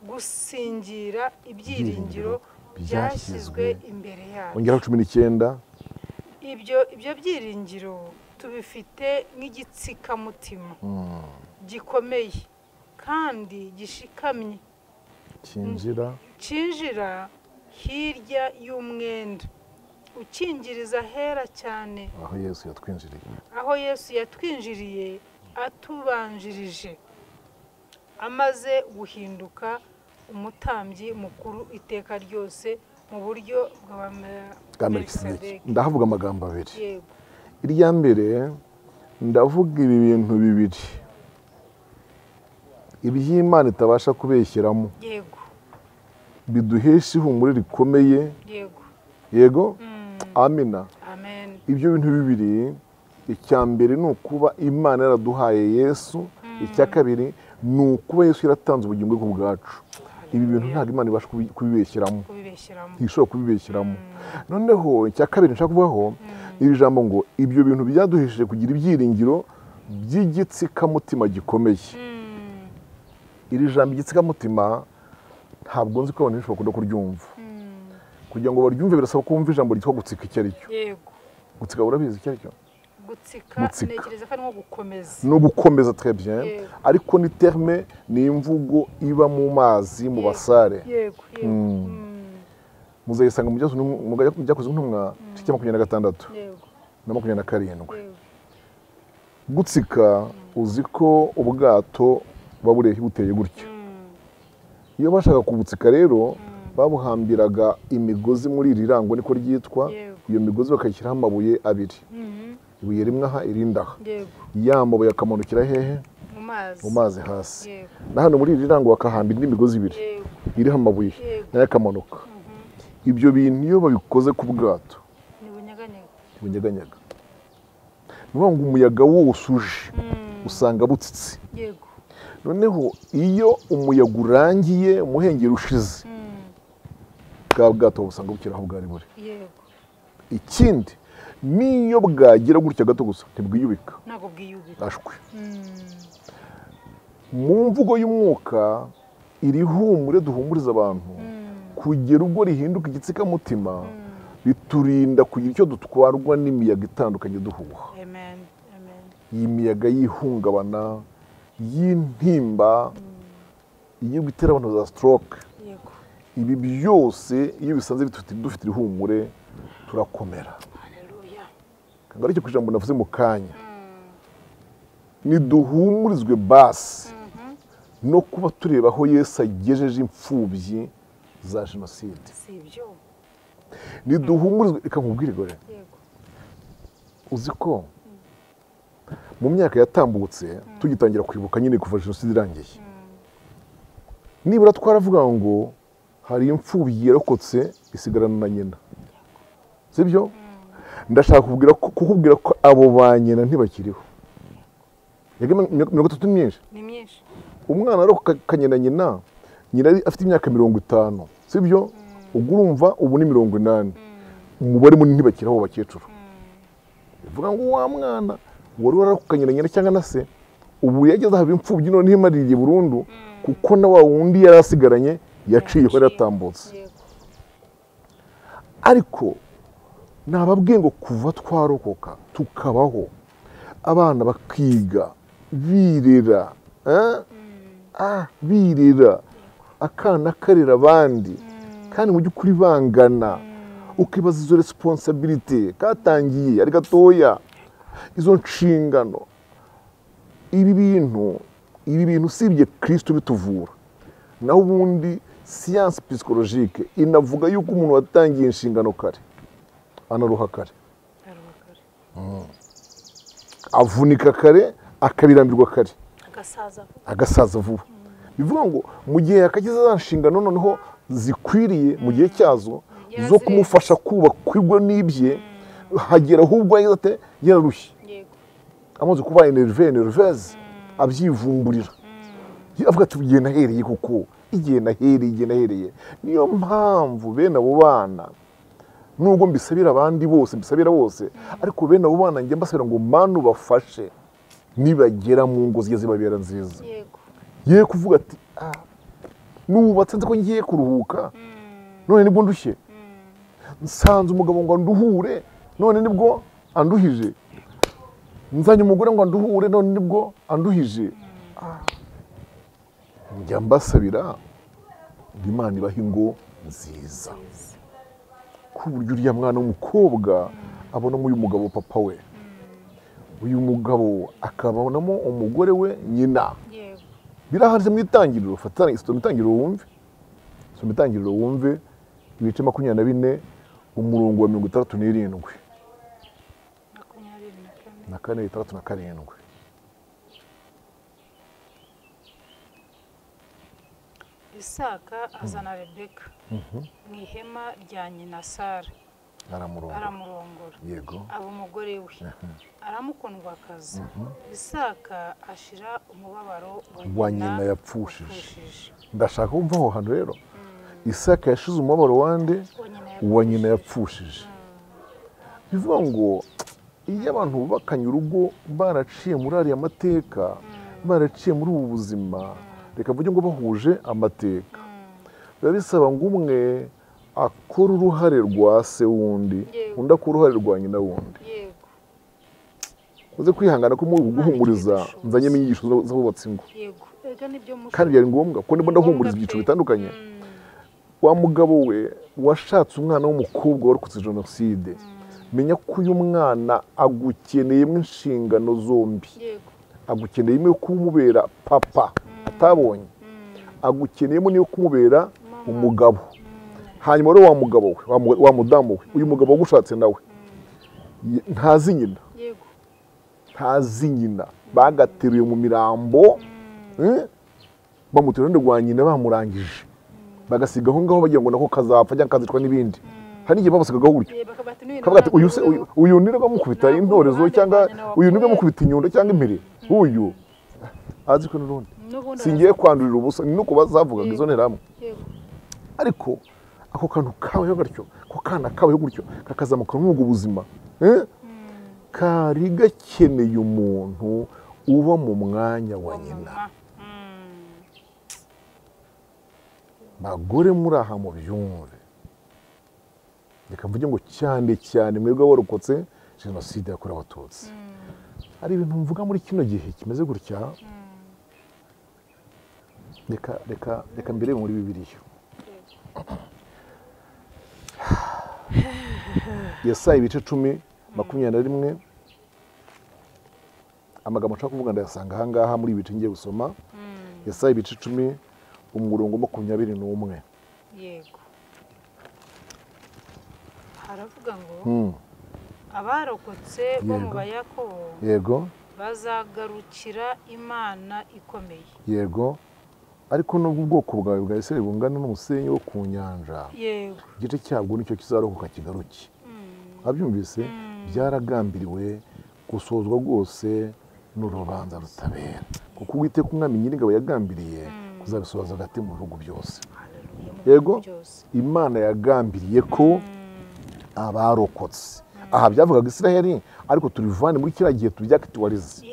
gusingira ibyiringiro byashyizwe imbere yacu. Ongeraho 19. Ibyo byiringiro tubifite nk'igitsikamutima gikomeye kandi gishikamye, cyinjira hirya y'umwenda ukingiriza hera cyane, aho Yesu yatwinjiriye, aho Yesu yatwinjiriye atubanjirije, amaze guhinduka umutambyi mukuru iteka ryose mu buryo bwa Melkisedeki. Ndahavuga amagambo abiri. Irya mbere ndavuga ibi bintu bibiri iby'Imana itabasha kubeshyeramo, yego, biduhesha ihumure rikomeye. Yego, yego, amina. Amen. Ibyo bintu bibiri, icya mbere ni ukuba Imana yaraduhaye Yesu, icya kabiri ni ukuba Yesu yaratanze ubugingo bwe ku bwacu. Ibi bintu ntabwo Imana ibasha kubibeshyeramo. kubibeshyeramo. Ntishobora kubibeshyeramo. Noneho icya kabiri nshaka kuvugaho iri jambo ngo ibyo bintu byaduhesheje kugira ibyiringiro by'igitsikamutima gikomeye. Iri jambo igitsikamutima ntabwo nzi ko abantu benshi bakunda kuryumva. Kugira ngo baryumve birasaba ko wumva ijambo ryitwa gutsika icyo ari cyo. Yego. Gutsika urabizi icyo ari cyo? Gutsika ntekereza ko ari nko gukomeza. No gukomeza, très bien. Ariko ni terme, ni imvugo iba mu mazi mu basare. Yego. Yego. Muzayisanga mu Byakozwe n'Intumwa cya 26. Yego. Na 27. Gutsika uzi ko ubwato buba buteye gutya. Iyo bashaka kubutsika rero babuhambiraga imigozi muri iri rango niko ryitwa, iyo migozi bakayishyiraho amabuye abiri. Ibuye rimwe aha irindi aha. Ya mabuye akamanukira hehe? Mu mazi hasi. Na hano muri iri rango bakahambira indi migozi ibiri iriho amabuye nayo akamanuka. Ibyo bintu iyo babikoze ku bwato ntibunyeganyega. Ni ukuvuga ngo umuyaga wose uje usanga butsitse. Noneho iyo umuyaga urangiye umuhengeri ushize bwa bwato busanga bukiri aho bwari buri. Ikindi niyo bwagira gutya gato gusa ntibwiyubika. Ntabwo bwiyubika. Ashwe. Mu mvugo y'umwuka iri humure duhumuriza abantu kugera ubwo rihinduka igitsikamutima biturinda kugira icyo dutwarwa n'imiyaga itandukanye duhuha. Amen. Amen. Iyi miyaga y'ihungabana, y'intimba, iyo bitera abantu za stroke. Yego. Ibi byose iyo bisanze dufite ihumure turakomera. Haleluya. Ngaruke ku ijambo navuze mu kanya. Niduhumurizwe basi no kuba tureba aho Yesu agejeje imfubyi za jenoside. Si ibyo. Niduhumurizwe, reka nkubwire gore. Yego. Uzi ko mu myaka yatambutse tugitangira kwibuka nyine kuva jenoside irangiye. Nibura twaravuga ngo hari imfubyi yarokotse isigarana na nyina. Sibyo? Ndashaka kukubwira ko abo ba nyina ntibakiriho. Yego 30 ni myinshi. Ni myinshi. Umwana arokokanye na nyina, nyina afite imyaka 50. Sibyo? Ubwo urumva ubu ni 80. Umubare munini ntibakiriho abo bakecuru. Bivuga ngo wa mwana wari wararokokanye na nyina cyangwa na se ubu yageze aho imfubyi none ntimaririye burundu kuko na wa wundi yari asigaranye yaciyeho yaratambutse. Ariko nababwiye ngo kuva twarokoka tukabaho abana bakiga birera, birera akana karera abandi kandi mu by'ukuri bangana, ukibaza izo responsibility katangiye ari gatoya, izo nshingano. Ibi bintu usibye Kristo bituvura, naho ubundi science psychologique inavuga yuko umuntu watangiye inshingano kare anaruha kare, avunika kare, akabirambirwa kare, agasaza vuba. Bivuga ngo mu gihe yakagize za nshingano noneho zikwiriye mu gihe cyazo zo kumufasha kubaka n'ibye, hagera ahubwo yagize ate yararushye, amaze kuba enerveze abyivumburira, avuga ati igihe nahereye kuko igihe nahereye. Niyo mpamvu bene abo bana nubwo mbisabira abandi bose, mbisabira bose, ariko bene abo bana njye mbasabira ngo Mana ubafashe nibagera mu ngo zijye zibabera nziza. Ye kuvuga ati nubatse nzi ko ngiye kuruhuka none nibwo ndushye, nsanze umugabo ngo anduhure none nibwo anduhije, nzanye umugore ngo anduhure none nibwo anduhije. Njya mbasabira Imana ibahe ingo nziza, ku buryo uriya mwana w'umukobwa abonamo uyu mugabo papa we, uyu mugabo akabonamo umugore we nyina. Biraharize mu itangiriro, fatana itangiriro wumve, soma itangiriro wumve ibice 24 umurongo wa 67 na 4 67. Isaka azana Rebeka mu ihema rya nyina Sara, aramurongora. Yego. Aba umugore we, aramukundwa akazi. Isaka ashira umubabaro wa nyina yapfushije. Ndashaka kumva aho hantu rero. Isaka yashize umubabaro wande wa nyina yapfushije. Bivuga ngo iyo abantu bubakanye urugo baraciye muri ariya mateka, baraciye muri ubu buzima, reka mvuge ngo bahuje amateka, biba bisaba ngo umwe akora uruhare rwa se wundi, undi akora uruhare rwa nyina wundi. Uze kwihangana ko muri guhumuriza nzanyemo inyigisho z'abubatsi ingo, kandi byari ngombwa ko ndimo ndahumuriza ibyiciro bitandukanye. Wa mugabo we washatse umwana w'umukobwa warokotse jenoside, menya ko uyu mwana agukeneyemo inshingano zombi. Agukeneyemo yo kumubera papa atabonye, agukeneyemo niyo kumubera umugabo. Hanyuma rero wa mugabo we, wa mudamu we, uyu mugabo wagushatse nawe ntazi nyina, ntazi nyina, bagateruye mu mirambo, bamutera rwa nyina bamurangije, bagasiga aho ngaho bagira ngo nako kazapfa cyangwa kazicwa n'ibindi. Hari igihe babasigagaho gutyo, kavuga ati uyu se uyu nirwa mukubita intorezo, cyangwa uyu nirwa mukubita inyundo cyangwa impiri, uyu azi ko n'urundi singiye kwandurira ubusa, ni nuko bazavugaga izo nterahamwe. Ariko ako kantu kabayeho gatyo, ako kana kabayeho gutyo, kakazamuka muri ubwo buzima, kari gakeneye umuntu uba mu mwanya wa nyina. Bagore muri aha mubyumve, reka mvuge ngo cyane cyane mwebwe warokotse jenoside yakorewe Abatutsi, hari ibintu mvuga muri kino gihe kimeze gutya. Reka reka reka mbere muri Bibiliya. Yesaya ibice 10:21, amagambo nshaka kuvuga ndayasanga aha ngaha muri ibice ngiye gusoma. Yesaya ibice 10 umurongo 21. Yego. Haravuga ngo abarokotse bo mu Bayakobo, yego, bazagarukira Imana ikomeye. Yego. Ariko nubwo ubwoko bwawe bwa Isirayeli bungana n'umusenyi wo ku nyanja, yego, igice cyabwo nicyo kizarokoka kigaruke. Abyumvise byaragambiriwe gusozwa rwose n'urubanza rutabera, kuko Uwiteka Umwami Nyiringabo yagambiriye kuzabisohoza hagati mu bihugu byose. Yego, Imana yagambiriye ko abarokotse, aha byavugaga Isirayeli, ariko turivane muri kiriya gihe tubyakituwarize,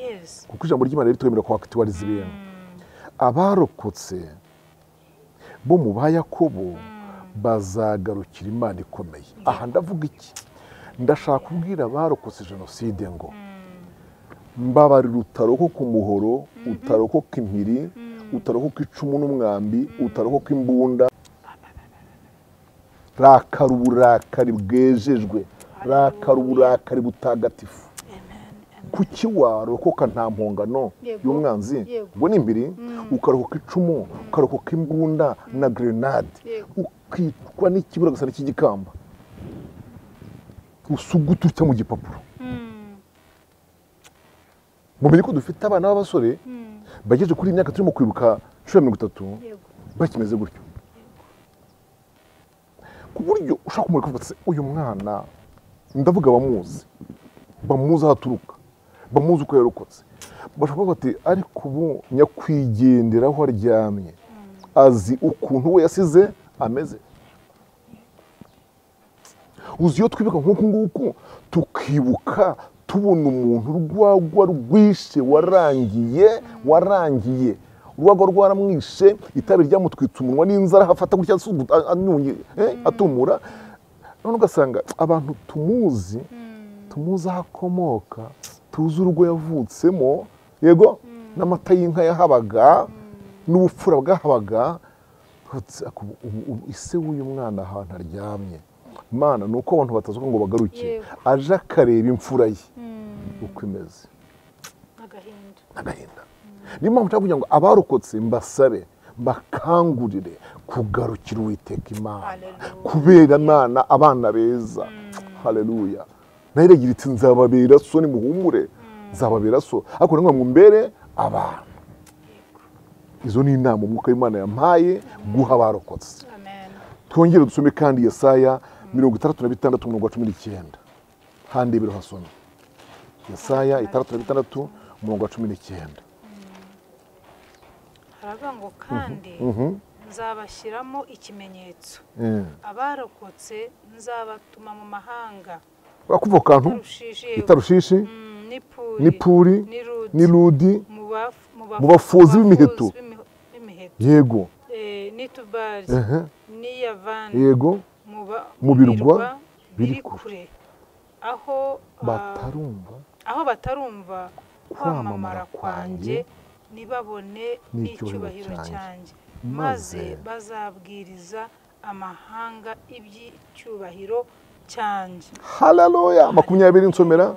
kuko ijambo ry'Imana ritwemerera kwakituwariza ibintu. Abarokotse bo mu ba Yakobo bazagarukira Imana ikomeye. Aha ndavuga iki? Ndashaka kubwira abarokotse jenoside ngo mbabarira utarokoka umuhoro, utarokoka impiri, utarokoka icumu n'umwambi, utarokoka imbunda. Rakara uburakari bwejejwe, rakara uburakari butagatifu. Kuki warokoka nta mpongano y'umwanzi ngo ni imbiri, ukarokoka icumu, ukarokoka imbunda na grenade, ukitwa n'ikibura gusa n'ikigikamba, usuguta utya mu gipapuro. Mumenye ko dufite abana b'abasore bagejeje kuri imyaka turimo kwibuka 30 bakimeze gutyo, ku buryo ushaka kumureka uvuga uyu mwana, ndavuga bamuzi, bamuzi aho aturuka, bamuzi uko yarokotse, bashobora kuvuga bati ariko ubu nyakwigendera aho aryamye azi ukuntu we yasize ameze. Uzi iyo twibuka nk'uku nguku, tukibuka tubona umuntu urwagwa rwishe warangiye, warangiye urwagwa rwaramwishe, itabi ryamutwitse umunwa n'inzara, hafata gutya anyunye atumura. None ugasanga abantu tumuzi, tumuzi aho akomoka, tuzi urugo yavutsemo, yego, n'amata y'inka yahabaga, n'ubupfura bwahabaga. Ise w'uyu mwana ahantu aryamye, Mana, nuko abantu batazuka ngo bagaruke, aje akareba imfura ye uko imeze, agahinda. Niyo mpamvu nshaka kugira ngo abarokotse mbasabe, mbakangurire kugarukira Uwiteka Imana, kubera Imana abana beza. Haleluya. Nayo iragira iti nzababera so, nimuhumure nzababera so, ariko namwe mumbere abantu. Izo ni inama Umwuka w'Imana yampaye guha abarokotse. Twongere dusome kandi Yesaya 66 umurongo wa 19. Handi biro hasome. Yesaya 66 umurongo wa 19. Haravuga ngo kandi Nzabashyiramo ikimenyetso. Abarokotse nzabatuma mu mahanga. Urakuva kantu itarushishi n'ipuri n'irudi mu bafuzi b'imiheto. Yego. N'itubari n'iyavani. Yego. Mu birwa biri kure. Aho batarumva kwamamara kwanjye nibabone n'icyubahiro cyanjye, maze bazabwiriza amahanga iby'icyubahiro cyanjye. Haleluya. 20 nsomera.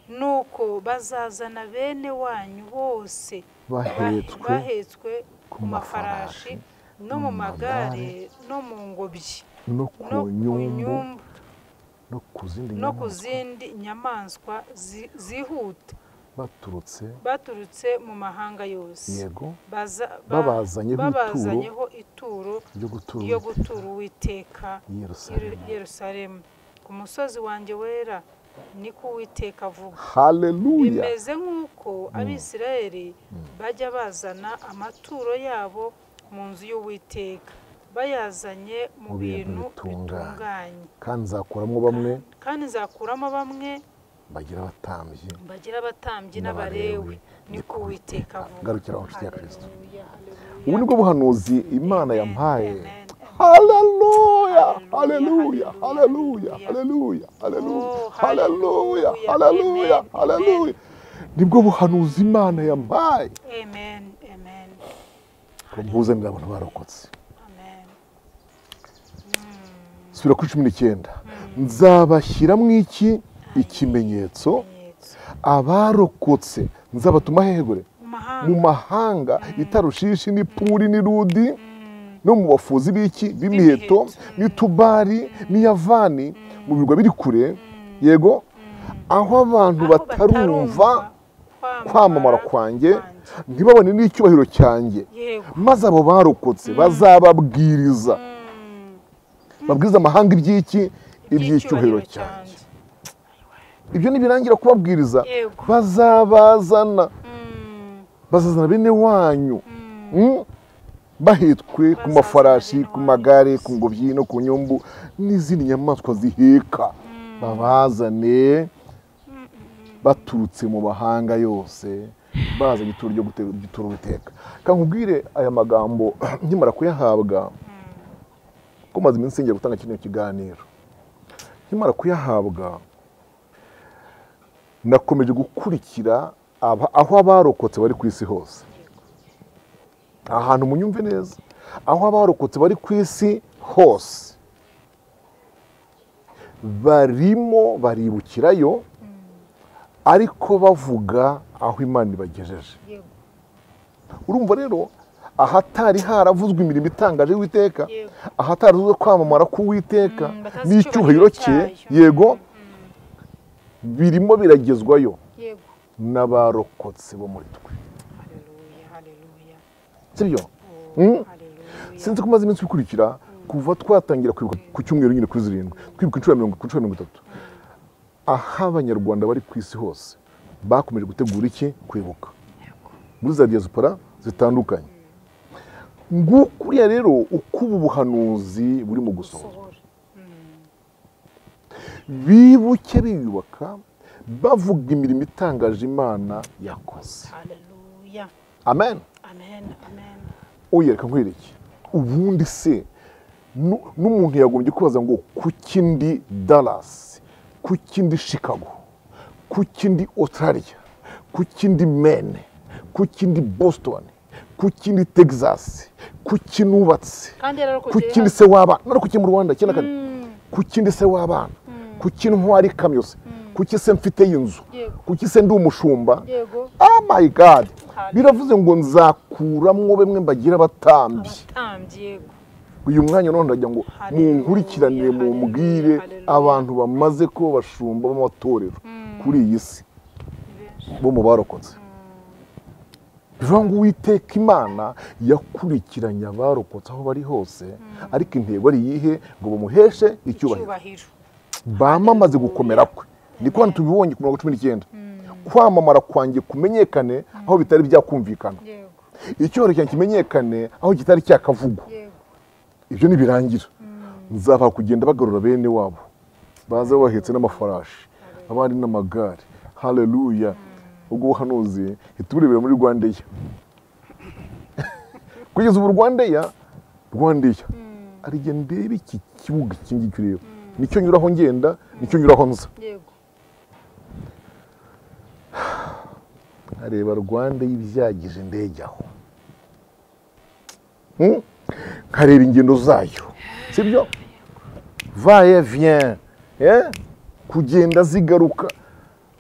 Nuko bazazana bene wanyu bose bahetswe ku mafarashi no mu magare no mu ngobyi no ku nyumbu no ku zindi nyamaswa zihuta baturutse mu mahanga yose. Yego. Babazanyeho ituro ryo gutura Uwiteka Yerusalemu ku musozi wanjye wera, niko Uwiteka avuga. Haleluya. Bimeze nk'uko Abisirayeli bajya bazana amaturo yabo mu nzu y'Uwiteka, bayazanye mu bintu bitunganye. Kandi nzakuramo bamwe bagira abatambyi n'abalewi, niko Uwiteka avuga. Garukira aho nshuti ya Kristo. Ubu nibwo buhanuzi Imana yampaye. Haleluya, haleluya, haleluya, haleluya, haleluya, haleluya, haleluya. Nibwo buhanuzi Imana yampaye. Amen, amen. Mbuzanira abantu barokotse. Amen. Sura kuri 19. Nzabashyiramo iki ikimenyetso, abarokotse nzabatuma hegure mu mahanga itarushishi n'ipuri n'irudi no mu bafuzi b'iki b'imiheto n'itubari n'iyavani mu birwa biri kure. Yego. Aho abantu batarumva kwamamara kwanjye ntibabone n'icyubahiro cyanjye, maze abo barokotse bazababwiriza babwiriza amahanga iby'iki iby'icyubahiro cyanjye. Ibyo nibirangira kubabwiriza bazabazana bene wanyu bahitwe ku mafarashi, ku magare, ku ngobyi no ku nyumbu n'izindi nyamaswa ziheka, babazane baturutse mu mahanga yose, bazanye ituro ryo gutura Uwiteka. Kankubwire aya magambo nkimara kuyahabwa, ko maze iminsi ngiye gutanga kino kiganiro, nkimara kuyahabwa nakomeje gukurikira aho abarokotse bari ku isi hose. Ahantu munyumve neza, aho abarokotse bari ku isi hose barimo baribukirayo, ariko bavuga aho Imana ibagejeje. Urumva rero ahatari haravuzwe imirimo itangaje y'Uwiteka, ahataravuzwe kwamamara k'Uwiteka n'icyubahiro cye, yego, birimo biragezwayo n'abarokotse bo muri twe. Sibyo? Sinzi ko maze iminsi ikurikira kuva twatangira kwibuka ku cyumweru nyine kuri 7, twibuka inshuro 30. Aho Abanyarwanda bari ku isi hose bakomeje gutegura iki kwibuka muri za diaspora zitandukanye. Ngukuriya rero uko ubu buhanuzi buri mu gusohora, bibuke biyubaka bavuga imirimo itangaje Imana yakoze. Haleluya. Amen. Amen, amen. Uyereka nkwereke. Ubundi se n'umuntu yagombye kwibaza ngo kuki ndi Dallas, kuki ndi Chicago, kuki ndi Australia, kuki ndi Maine, kuki ndi Boston, kuki ndi Texas, kuki nubatse, kuki ndi se w'abana, narokoke mu Rwanda 94, kuki ndi se w'abana, kuki ntwari ikamyo se, kuki se mfite inzu, kuki se ndi umushumba. Oh my God. Biravuze ngo nzakuramwo bemwe mbagira abatambyi. Uyu mwanya none ndagira ngo munkurikiranire mumbwire abantu bamaze ko bashumba b'amatorero kuri iyi si bo mu barokotse. Bivuga ngo Uwiteka Imana yakurikiranye abarokotse aho bari hose, ariko intego ari iyihe? Ngo bamuheshe icyubahiro, bamamaze gukomera kwe. Niko hano tubibonye ku murongo 19. Kwamamara kwanjye kumenyekane aho bitari byakumvikana, icyubahiro cyanjye kimenyekane aho kitari cyakavugwa. Ibyo nibirangira nzaba kugenda bagarura bene wabo baza bahetse n'amafarashi abandi n'amagare. Haleluya. Ubwo buhanuzi iturebera muri Rwandeya. Kugeza ubu Rwandeya ari ndebe iki kibuga iki ngiki ureba nicyo nyuraho ngenda, nicyo nyuraho nza. Yego. Areba Rwanda y'ibyagije indege aho, nkareba ingendo zayo, sibyo? Va et vient, kugenda zigaruka.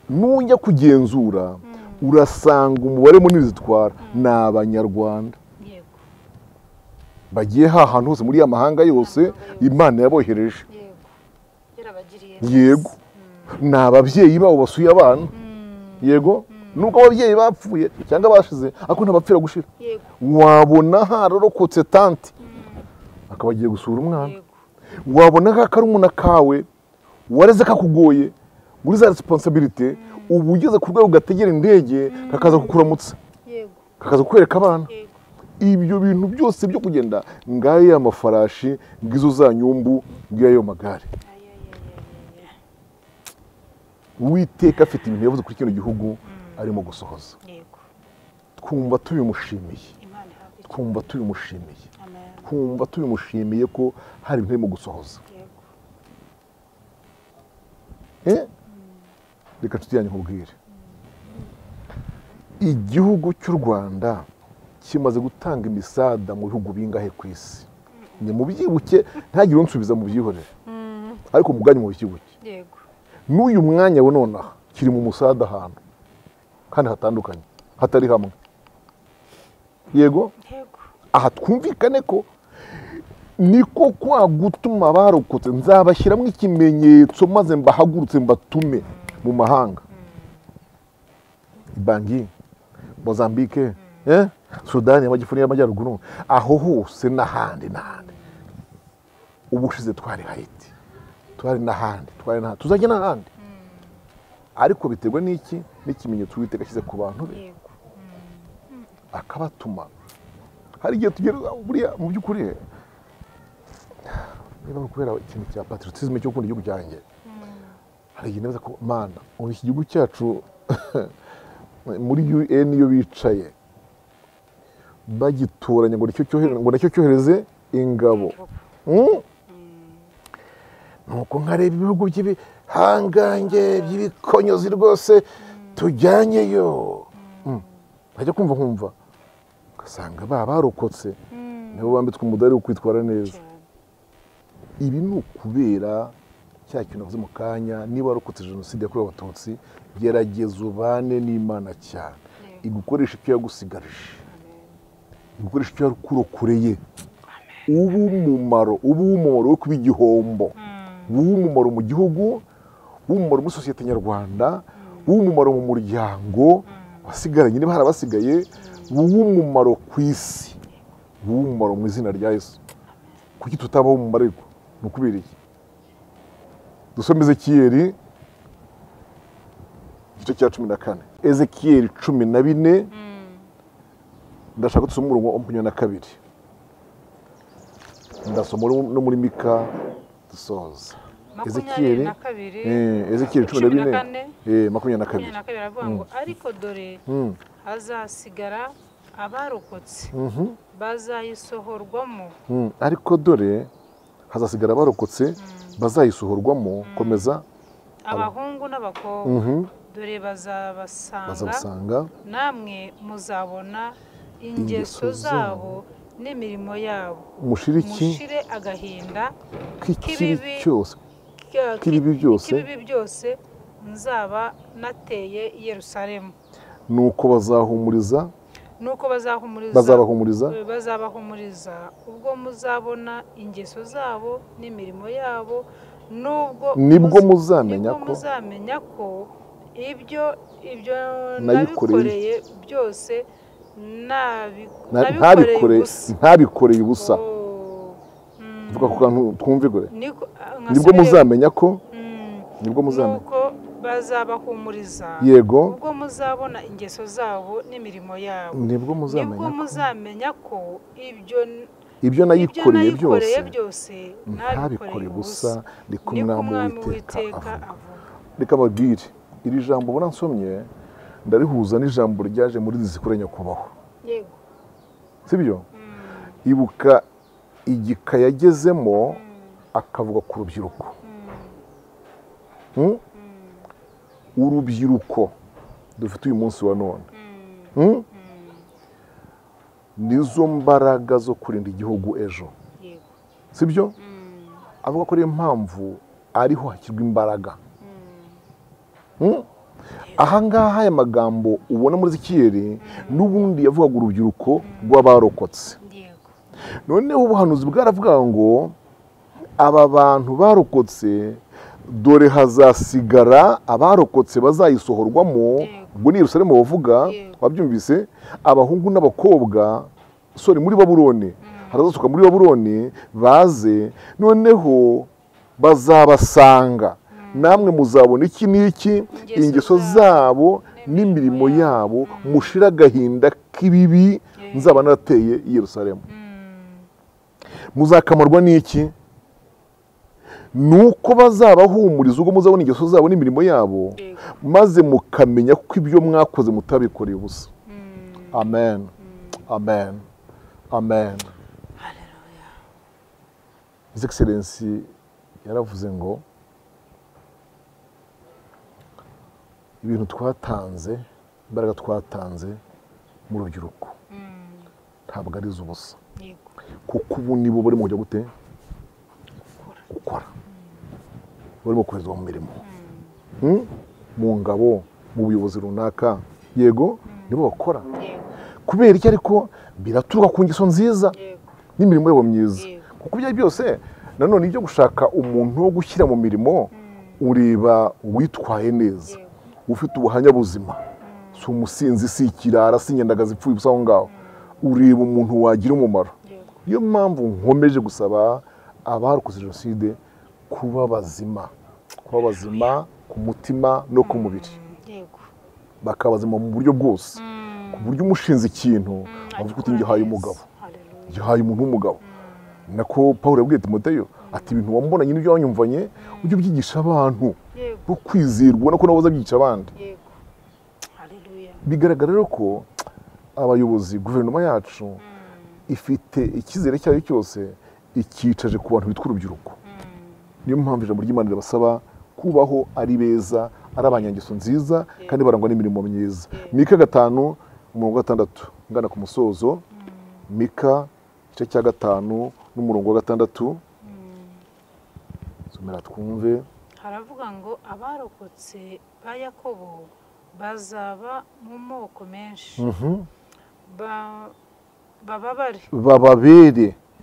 Nujya kugenzura urasanga umubare munini zitwara ni Abanyarwanda bagiye ahantu hose muri ya mahanga yose Imana yabohereje. Yego. Ni ababyeyi babo basuye abana. Yego. Nubwo ababyeyi bapfuye cyangwa bashize, ariko ntabapfira gushira. Wabona hararokotse tante akaba agiye gusura umwana. Wabona karumuna kawe wareze kakugoye muri za responsabilité, ubu ugeze ku rwego gategera indege kakaza kukuramutsa. Kakaza kukwereka abana. Ibyo bintu byose byo kugenda ngaye amafarashi ngizo za nyumbu ngiyo magare. Uwiteka afite ibintu yavuze kuri kino gihugu arimo gusohoza. Twumva tubimushimiye. Twumva tubimushimiye. Twumva tubimushimiye ko hari ibintu arimo gusohoza. Reka nshuti nkubwire. Igihugu cy'u Rwanda kimaze gutanga imisada mu bihugu bingahe ku isi? Ni mubyibuke, ntagire unsubiza mu byihorere. Ariko muganye mu byibuke. Yego. N'uyu mwanya we nonaha kiri mu musada ahantu kandi hatandukanye, hatari hamwe. Yego? Yego. Aha twumvikane ko niko kwa gutuma barokotse nzabashyiramo ikimenyetso maze mbahagurutse mbatume mu mahanga. Bangi, Mozambique, Sudani y'Amajyepfo n'Amajyaruguru, aho hose n'ahandi n'ahandi. Ubushize twari Haiti, twari n'ahandi, twari n'ahandi, tuzajya n'ahandi. Ariko biterwa n'iki? N'ikimenyetso Uwiteka ashyize ku bantu be akabatuma. Hari igihe tugera buriya mu by'ukuri niba kubera ikintu cya patriotisme cyo gukunda igihugu cyanjye, hari igihe nibaza ko Mana ubu iki gihugu cyacu muri UN iyo bicaye bagitoranya ngo nicyo cyohereze ingabo. Nuko nkareba ibihugu by'ibihangange by'ibikonyozi rwose tujyanyeyo, nkajya kumva nkumva ugasanga barokotse nibo bambitswe umudari wo kwitwara neza. Ibi ni ukubera cya kintu navuze mu kanya, niba warokotse jenoside yakorewe Abatutsi, gerageza ubane n'Imana cyane, igukoresha icyo yagusigarije, igukoresha icyo yakurokoreye, ubu umumaro wo kuba igihombo, ubu umumaro mu gihugu, ubu umumaro muri sosiyete nyarwanda, ubu umumaro mu muryango wasigaranye niba hari abasigaye, ubu umumaro ku isi, ubu umumaro mu izina rya Yesu. Kuki tutabaho umumaro ariko? Ni ukubera iki? Dusome Ezekiyeli igice cya 14. Ezekiyeli 14, ndashaka dusome umurongo wa 22. Ndasoma no muri Mika dusoza. Ezekiyeli 14 22 aravuga ngo ariko dore hazasigara abarokotse bazayisohorwamo. Ariko dore hazasigara abarokotse bazayisohorwamo. Komeza. Abahungu n'abakobwa dore bazabasanga, namwe muzabona ingeso zabo n'imirimo yabo, mushire agahinda k'ikibi byose nzaba nateye i Yerusalemu. Nuko bazahumuriza bazabahumuriza ubwo muzabona ingeso zabo n'imirimo yabo, nubwo nibwo muzamenya ko ibyo nabikoreye byose ntabikoreye ubusa. Vuga ku kantu twumve gore. Nibwo muzamenya ko bazabahumuriza. Yego. Ubwo muzabona ingeso zabo n'imirimo yabo, nibwo muzamenya ko ibyo Ibyo nayikoreye byose ntabikoreye ubusa, niko Umwami Uwiteka avuga. Reka babwire, iri jambo ubona nsomye ndarihuza n'ijambo ryaje muri disikuru ya nyakubahwa. Yego. Sibyo? Ibuka igika yagezemo akavuga ku rubyiruko. Urubyiruko dufite uyu munsi wa none nizo mbaraga zo kurinda igihugu ejo. Sibyo? Avuga ko ariyo mpamvu ariho hashyirwa imbaraga. Ahangaha aya magambo ubona muri Ezekiyeli n'ubundi yavugaga urubyiruko rw'abarokotse. Noneho ubuhanuzi bwaravuga ngo aba bantu barokotse, dore hazasigara abarokotse bazayisohorwamo. Ubwo ni Yerusalemu bavuga, wabyumvise, abahungu n'abakobwa, sorry, muri Babuloni, harazasohoka muri Babuloni baze, noneho bazabasanga, namwe muzabona iki n'iki, ingeso zabo n'imirimo yabo, mushira agahinda k'ibibi nzaba narateye i Yerusalemu. Muzakamarwa n'iki? Nuko bazabahumuriza ubwo muzabona ingeso zabo n'imirimo yabo, maze mukamenya ko ibyo mwakoze mutabikoreye ubusa. Amen. Amen. Amen. His Excellency yaravuze ngo ibintu twatanze, imbaraga twatanze mu rubyiruko ntabwo ari ubusa, kuko ubu nibo barimo kujya gute gukora, barimo koherezwa mu mirimo, mu ngabo, mu buyobozi runaka. Yego, nibo bakora. Kubera iki? Ariko biraturuka ku ngeso nziza n'imirimo yabo myiza. Kuko ibyo byose nanone ibyo gushaka umuntu wo gushyira mu mirimo, ureba witwaye neza, ufite ubuhamya buzima, si umusinzi, si ikirara, si inyandagazi ipfuye ubusa aho ngaho, ureba umuntu wagira umumaro. Niyo mpamvu nkomeje gusaba abarokotse jenoside kuba bazima, kuba bazima ku mutima no ku mubiri, bakaba bazima mu buryo bwose, ku buryo umushinze ikintu avuga uti ngihaye umugabo, ngihaye umuntu w'umugabo. Nako Paul yabwiye Timoteyo ati ibintu wambonanye n'ibyo wanyumvanye ujye ubyigisha abantu bo kwizerwa, ubona ko nabo bazabyigisha abandi. Bigaragara rero ko abayobozi, guverinoma yacu ifite icyizere cyayo cyose ikicaje ku bantu bitwa urubyiruko. Niyo mpamvu ijambo ry'Imana ribasaba kubaho ari beza, ari abanyangeso nziza, kandi barangwa n'imirimo myiza. Mika 5:6 ngana ku musozo. Mika igice cya 5 n'umurongo wa 6, somera twumve. Haravuga ngo abarokotse ba Yakobo bazaba mu moko menshi,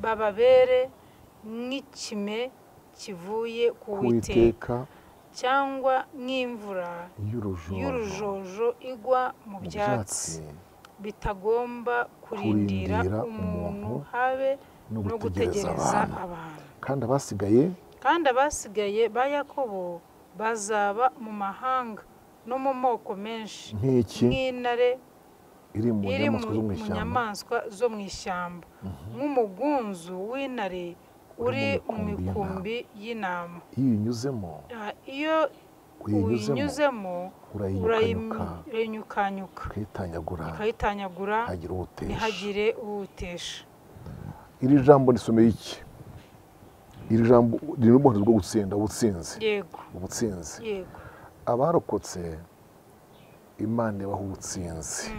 bababere nk'ikime kivuye ku Uwiteka, cyangwa nk'imvura y'urujojo igwa mu byatsi, bitagomba kurindira umuntu habe no gutegereza abantu. Kandi abasigaye ba Yakobo bazaba mu mahanga no mu moko menshi, nk'intare iri mu nyamaswa zo mu ishyamba, nk'umugunzu w'intare uri mu mikumbi y'intama. Iyo uyinyuzemo urayinyukanyuka, ikayitanyagura, ntihagire uwutesha. Iri jambo nisomeye iki? Iri jambo riri mu buhanuzi bwo gutsinda, ubutsinzi. Ubutsinzi. Abarokotse Imana ibaha ubutsinzi.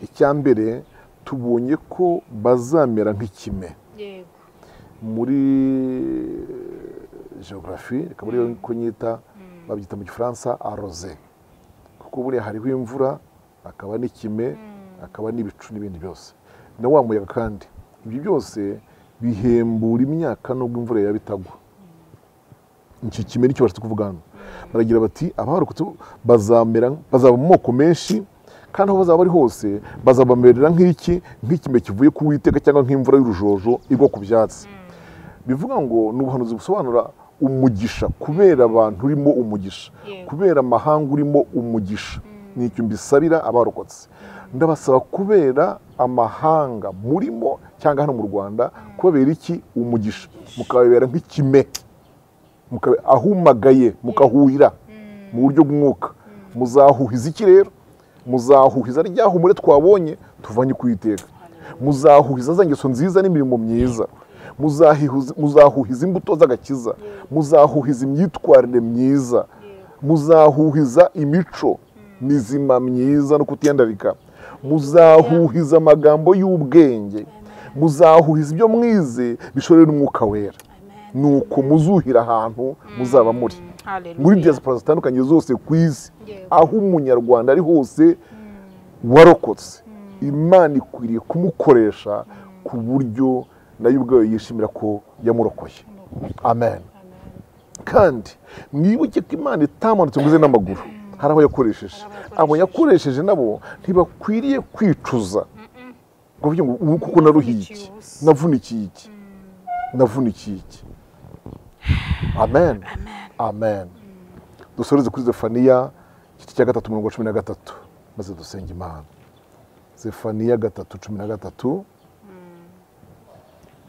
Icya mbere tubonye ko bazamera nk'ikime. Muri geography, reka muri ko nyita babyita mu Gifaransa arose, kuko buriya hariho imvura, akaba n'ikime, akaba n'ibicu n'ibindi byose, na wa muyaga. Kandi ibyo byose bihembura imyaka nubwo imvura yaba itagwa. Iki kime nicyo bashatse kuvuga hano. Baragira bati abarokotse bazamera, bazaba mu moko menshi, kandi aho bazaba bari hose bazabamerera nk'iki, nk'ikime kivuye ku Uwiteka, cyangwa nk'imvura y'urujojo igwa ku byatsi. Bivuga ngo ni ubuhanuzi busobanura umugisha, kubera abantu urimo umugisha, kubera amahanga urimo umugisha. Nicyo mbisabira abarokotse, ndabasaba kubera amahanga murimo cyangwa hano mu Rwanda kubabera iki umugisha, mukababera nk'ikime, ahumagaye mukahuhira mu buryo bw'umwuka. Muzahuhiza iki rero? Muzahuhiza rya humure twabonye tuvanye ku Uwiteka, muzahuhiza za ngeso nziza n'imirimo myiza, muzahuhiza imbuto z'agakiza, muzahuhiza imyitwarire myiza, muzahuhiza imico mizima myiza no kutiyandarika, muzahuhiza amagambo y'ubwenge, muzahuhiza ibyo mwize bishorera n'umwuka wera. Nuko muzuhira ahantu muzaba muri muri diaspora zitandukanye zose ku isi, aho umunyarwanda ari hose warokotse, Imana ikwiriye kumukoresha ku buryo nayo ubwayo yishimira ko yamurokoye. Amen. Kandi mwibuke ko Imana itamanutse ngo ize n'amaguru, hari abo yakoresheje. Abo yakoresheje nabo ntibakwiriye kwicuza ngo bavuge ngo kuko naruhiye iki, navunikiye iki, navunikiye iki. Amen. Amen. Dusoreze kuri Zefaniya igice cya 3 umurongo 13 maze dusenge Imana. Zefaniya 3:13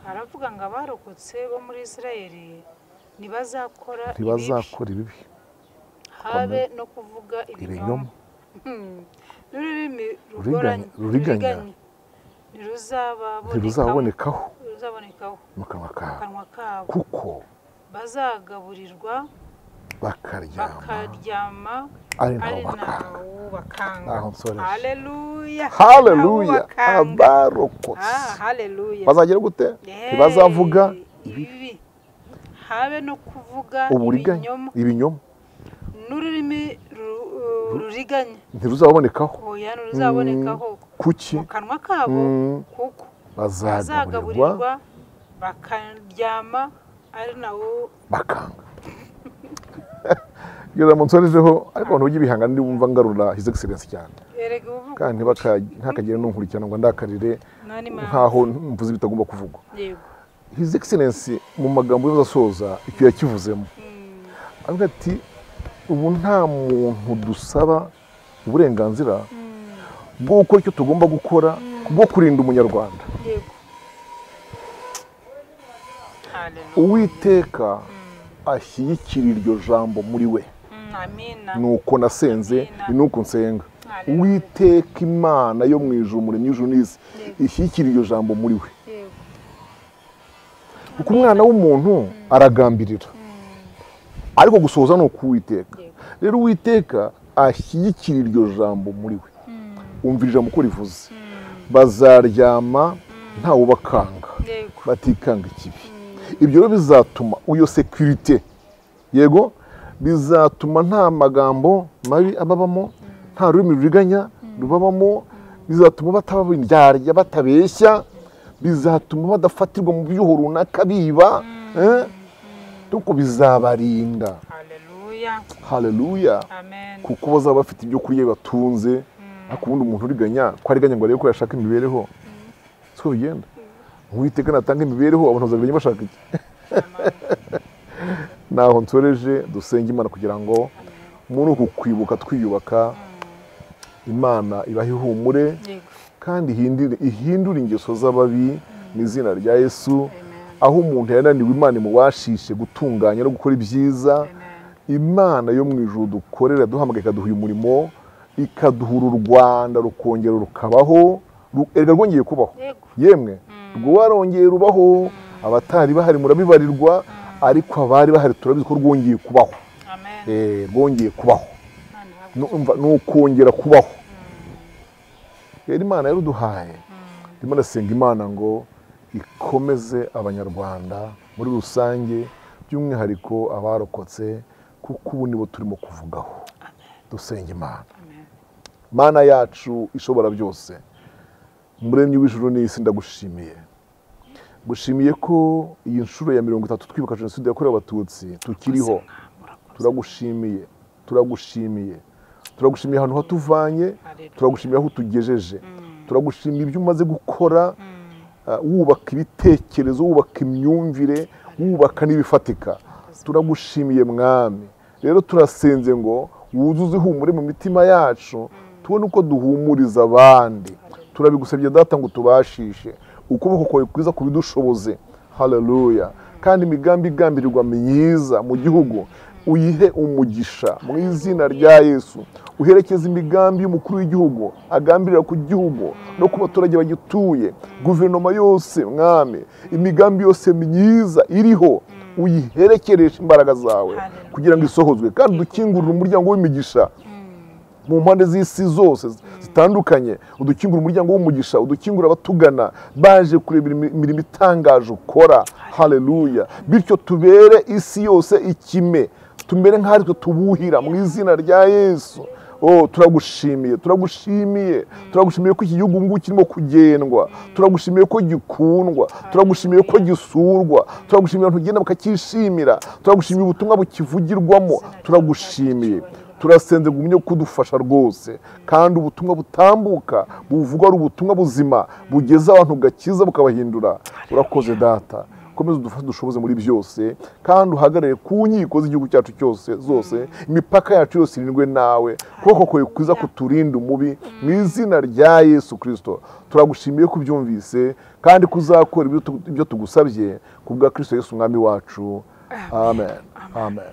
aravuga ngo abarokotse bo muri Isirayeli ntibazakora ibibi, habe no kuvuga ibinyoma, n'ururimi ruriganya ntiruzabonekaho mu kanwa kabo, kuko bazagaburirwa bakaryama ari ntawe bakanga. Haleluya, haleluya. Abarokotse bazagira gute? Ntibazavuga ibibi, habe no kuvuga ibinyoma, n'ururimi ruriganya ntiruzabonekaho. Oya, ntiruzabonekaho kuki? Mu kanwa kabo, kuko bazagaburirwa bakaryama ari nawo bakanga. Iyo munsorejeho ariko abantu b'ibihangano ndi bumva ngarura His Excellence cyane, kandi ntakagira n'unkurikirana ngo ndakarire nkaho mvuze bitagomba kuvugwa. His Excellence mu magambo y'asoza icyo yakivuzemo avuga ati ubu nta muntu dusaba uburenganzira bwo gukora icyo tugomba gukora bwo kurinda umunyarwanda. Uwiteka ashyigikira iryo jambo muri we. Nuko nasenze, ni nuko nsenga. Uwiteka Imana yo mu ijuru, umuremyi w'ijuru n'isi, ishyigikira iryo jambo muri we. Kuko umwana w'umuntu aragambirira, ariko gusohoza ni ukuwiteka. Rero Uwiteka ashyigikira iryo jambo muri we. Umva ijambo uko rivuze, bazaryama ntawe ubakanga, batikanga ikibi. Ibyo rero bizatuma uyo security, yego, bizatuma nta magambo mabi ababamo, nta rurimi ruriganya rubabamo, bizatuma bataba indyarya, batabeshya, bizatuma badafatirwa mu byuho runaka biba, kuko bizabarinda. Haleluya, haleluya. Kuko bazaba bafite ibyo kurya batunze. Ariko ubundi umuntu uriganya ko ariganya ngo arebe ko yashaka imibereho, siko bigenda. Uwiteka natanga imibereho, abantu bazabiganya bashaka iki? Naho nsoreje, dusenge Imana kugira ngo muri uku kwibuka twiyubaka, Imana ibahe ihumure kandi ihindure ingeso z'ababi mu izina rya Yesu. Aho umuntu yananiwe, Imana imubashishe gutunganya no gukora ibyiza. Imana yo mu ijuru dukorera duhamagaye ikaduha uyu murimo, ikaduhura u Rwanda rukongera rukabaho, erega rwongeye kubaho. Yemwe rwarongeye rubaho, abatari bahari murabibarirwa, ariko abari bahari turabizi ko rwongeye kubaho. Rwongeye kubaho, nukongera kubaho. Rero Imana yaruduhaye. Ndimo ndasenga Imana ngo ikomeze abanyarwanda muri rusange, by'umwihariko abarokotse, kuko ubu nibo turimo kuvugaho. Dusenga Imana. Mana yacu ishobora byose, muremyi w'ijuru n'isi, ndagushimiye. Gushimiye ko iyi nshuro ya 30 twibuka Jenoside yakorewe Abatutsi tukiriho. Turagushimiye, turagushimiye, turagushimiye ahantu hatuvanye, turagushimiye aho utugejeje, turagushimiye ibyo umaze gukora, wubaka ibitekerezo, wubaka imyumvire, wubaka n'ibifatika. Turagushimiye Mwami. Rero turasenze ngo wuzuze ihumure mu mitima yacu, tubone uko duhumuriza abandi. Turabigusabye Data ngo tubashishe ukuboko kwawe kwiza kubidushoboze. Haleluya. Kandi imigambi igambirirwa myiza mu gihugu uyihe umugisha mu izina rya Yesu. Uherekeze imigambi y'umukuru w'igihugu agambirira ku gihugu no ku baturage bagituye, guverinoma yose Mwami, imigambi yose myiza iriho uyiherekereshe imbaraga zawe kugira ngo isohozwe, kandi dukingurire umuryango w'imigisha mu mpande z'isi zose zitandukanye. Udukingura umuryango w'umugisha, udukingura abatugana baje kureba imirimo itangaje ukora. Haleluya. Bityo tubere isi yose ikime, tumere nk'aho twe tubuhira mu izina rya Yesu. Oh, turagushimiye, turagushimiye, turagushimiye ko iki gihugu ngubu kirimo kugendwa, turagushimiye ko gikundwa, turagushimiye ko gisurwa, turagushimiye abantu ugenda bakakishimira, turagushimiye ubutumwa bukivugirwamo, turagushimiye. Turasenze gumye kudufasha rwose, kandi ubutumwa butambuka buvugwa ari ubutumwa buzima bugeza abantu gakiza bukabahindura. Urakoze Data, komeza udufashe dushoboze muri byose, kandi uhagarare ku nkiko z'igihugu cyacu cyose zose, imipaka yacu yose irindwe nawe, kuboko kwawe kwiza kuturinda umubi mu izina rya Yesu Kristo. Turagushimiye kubyumvise kandi kuzakora ibyo tugusabye ku bwa Kristo Yesu Umwami wacu. Amen. Amen.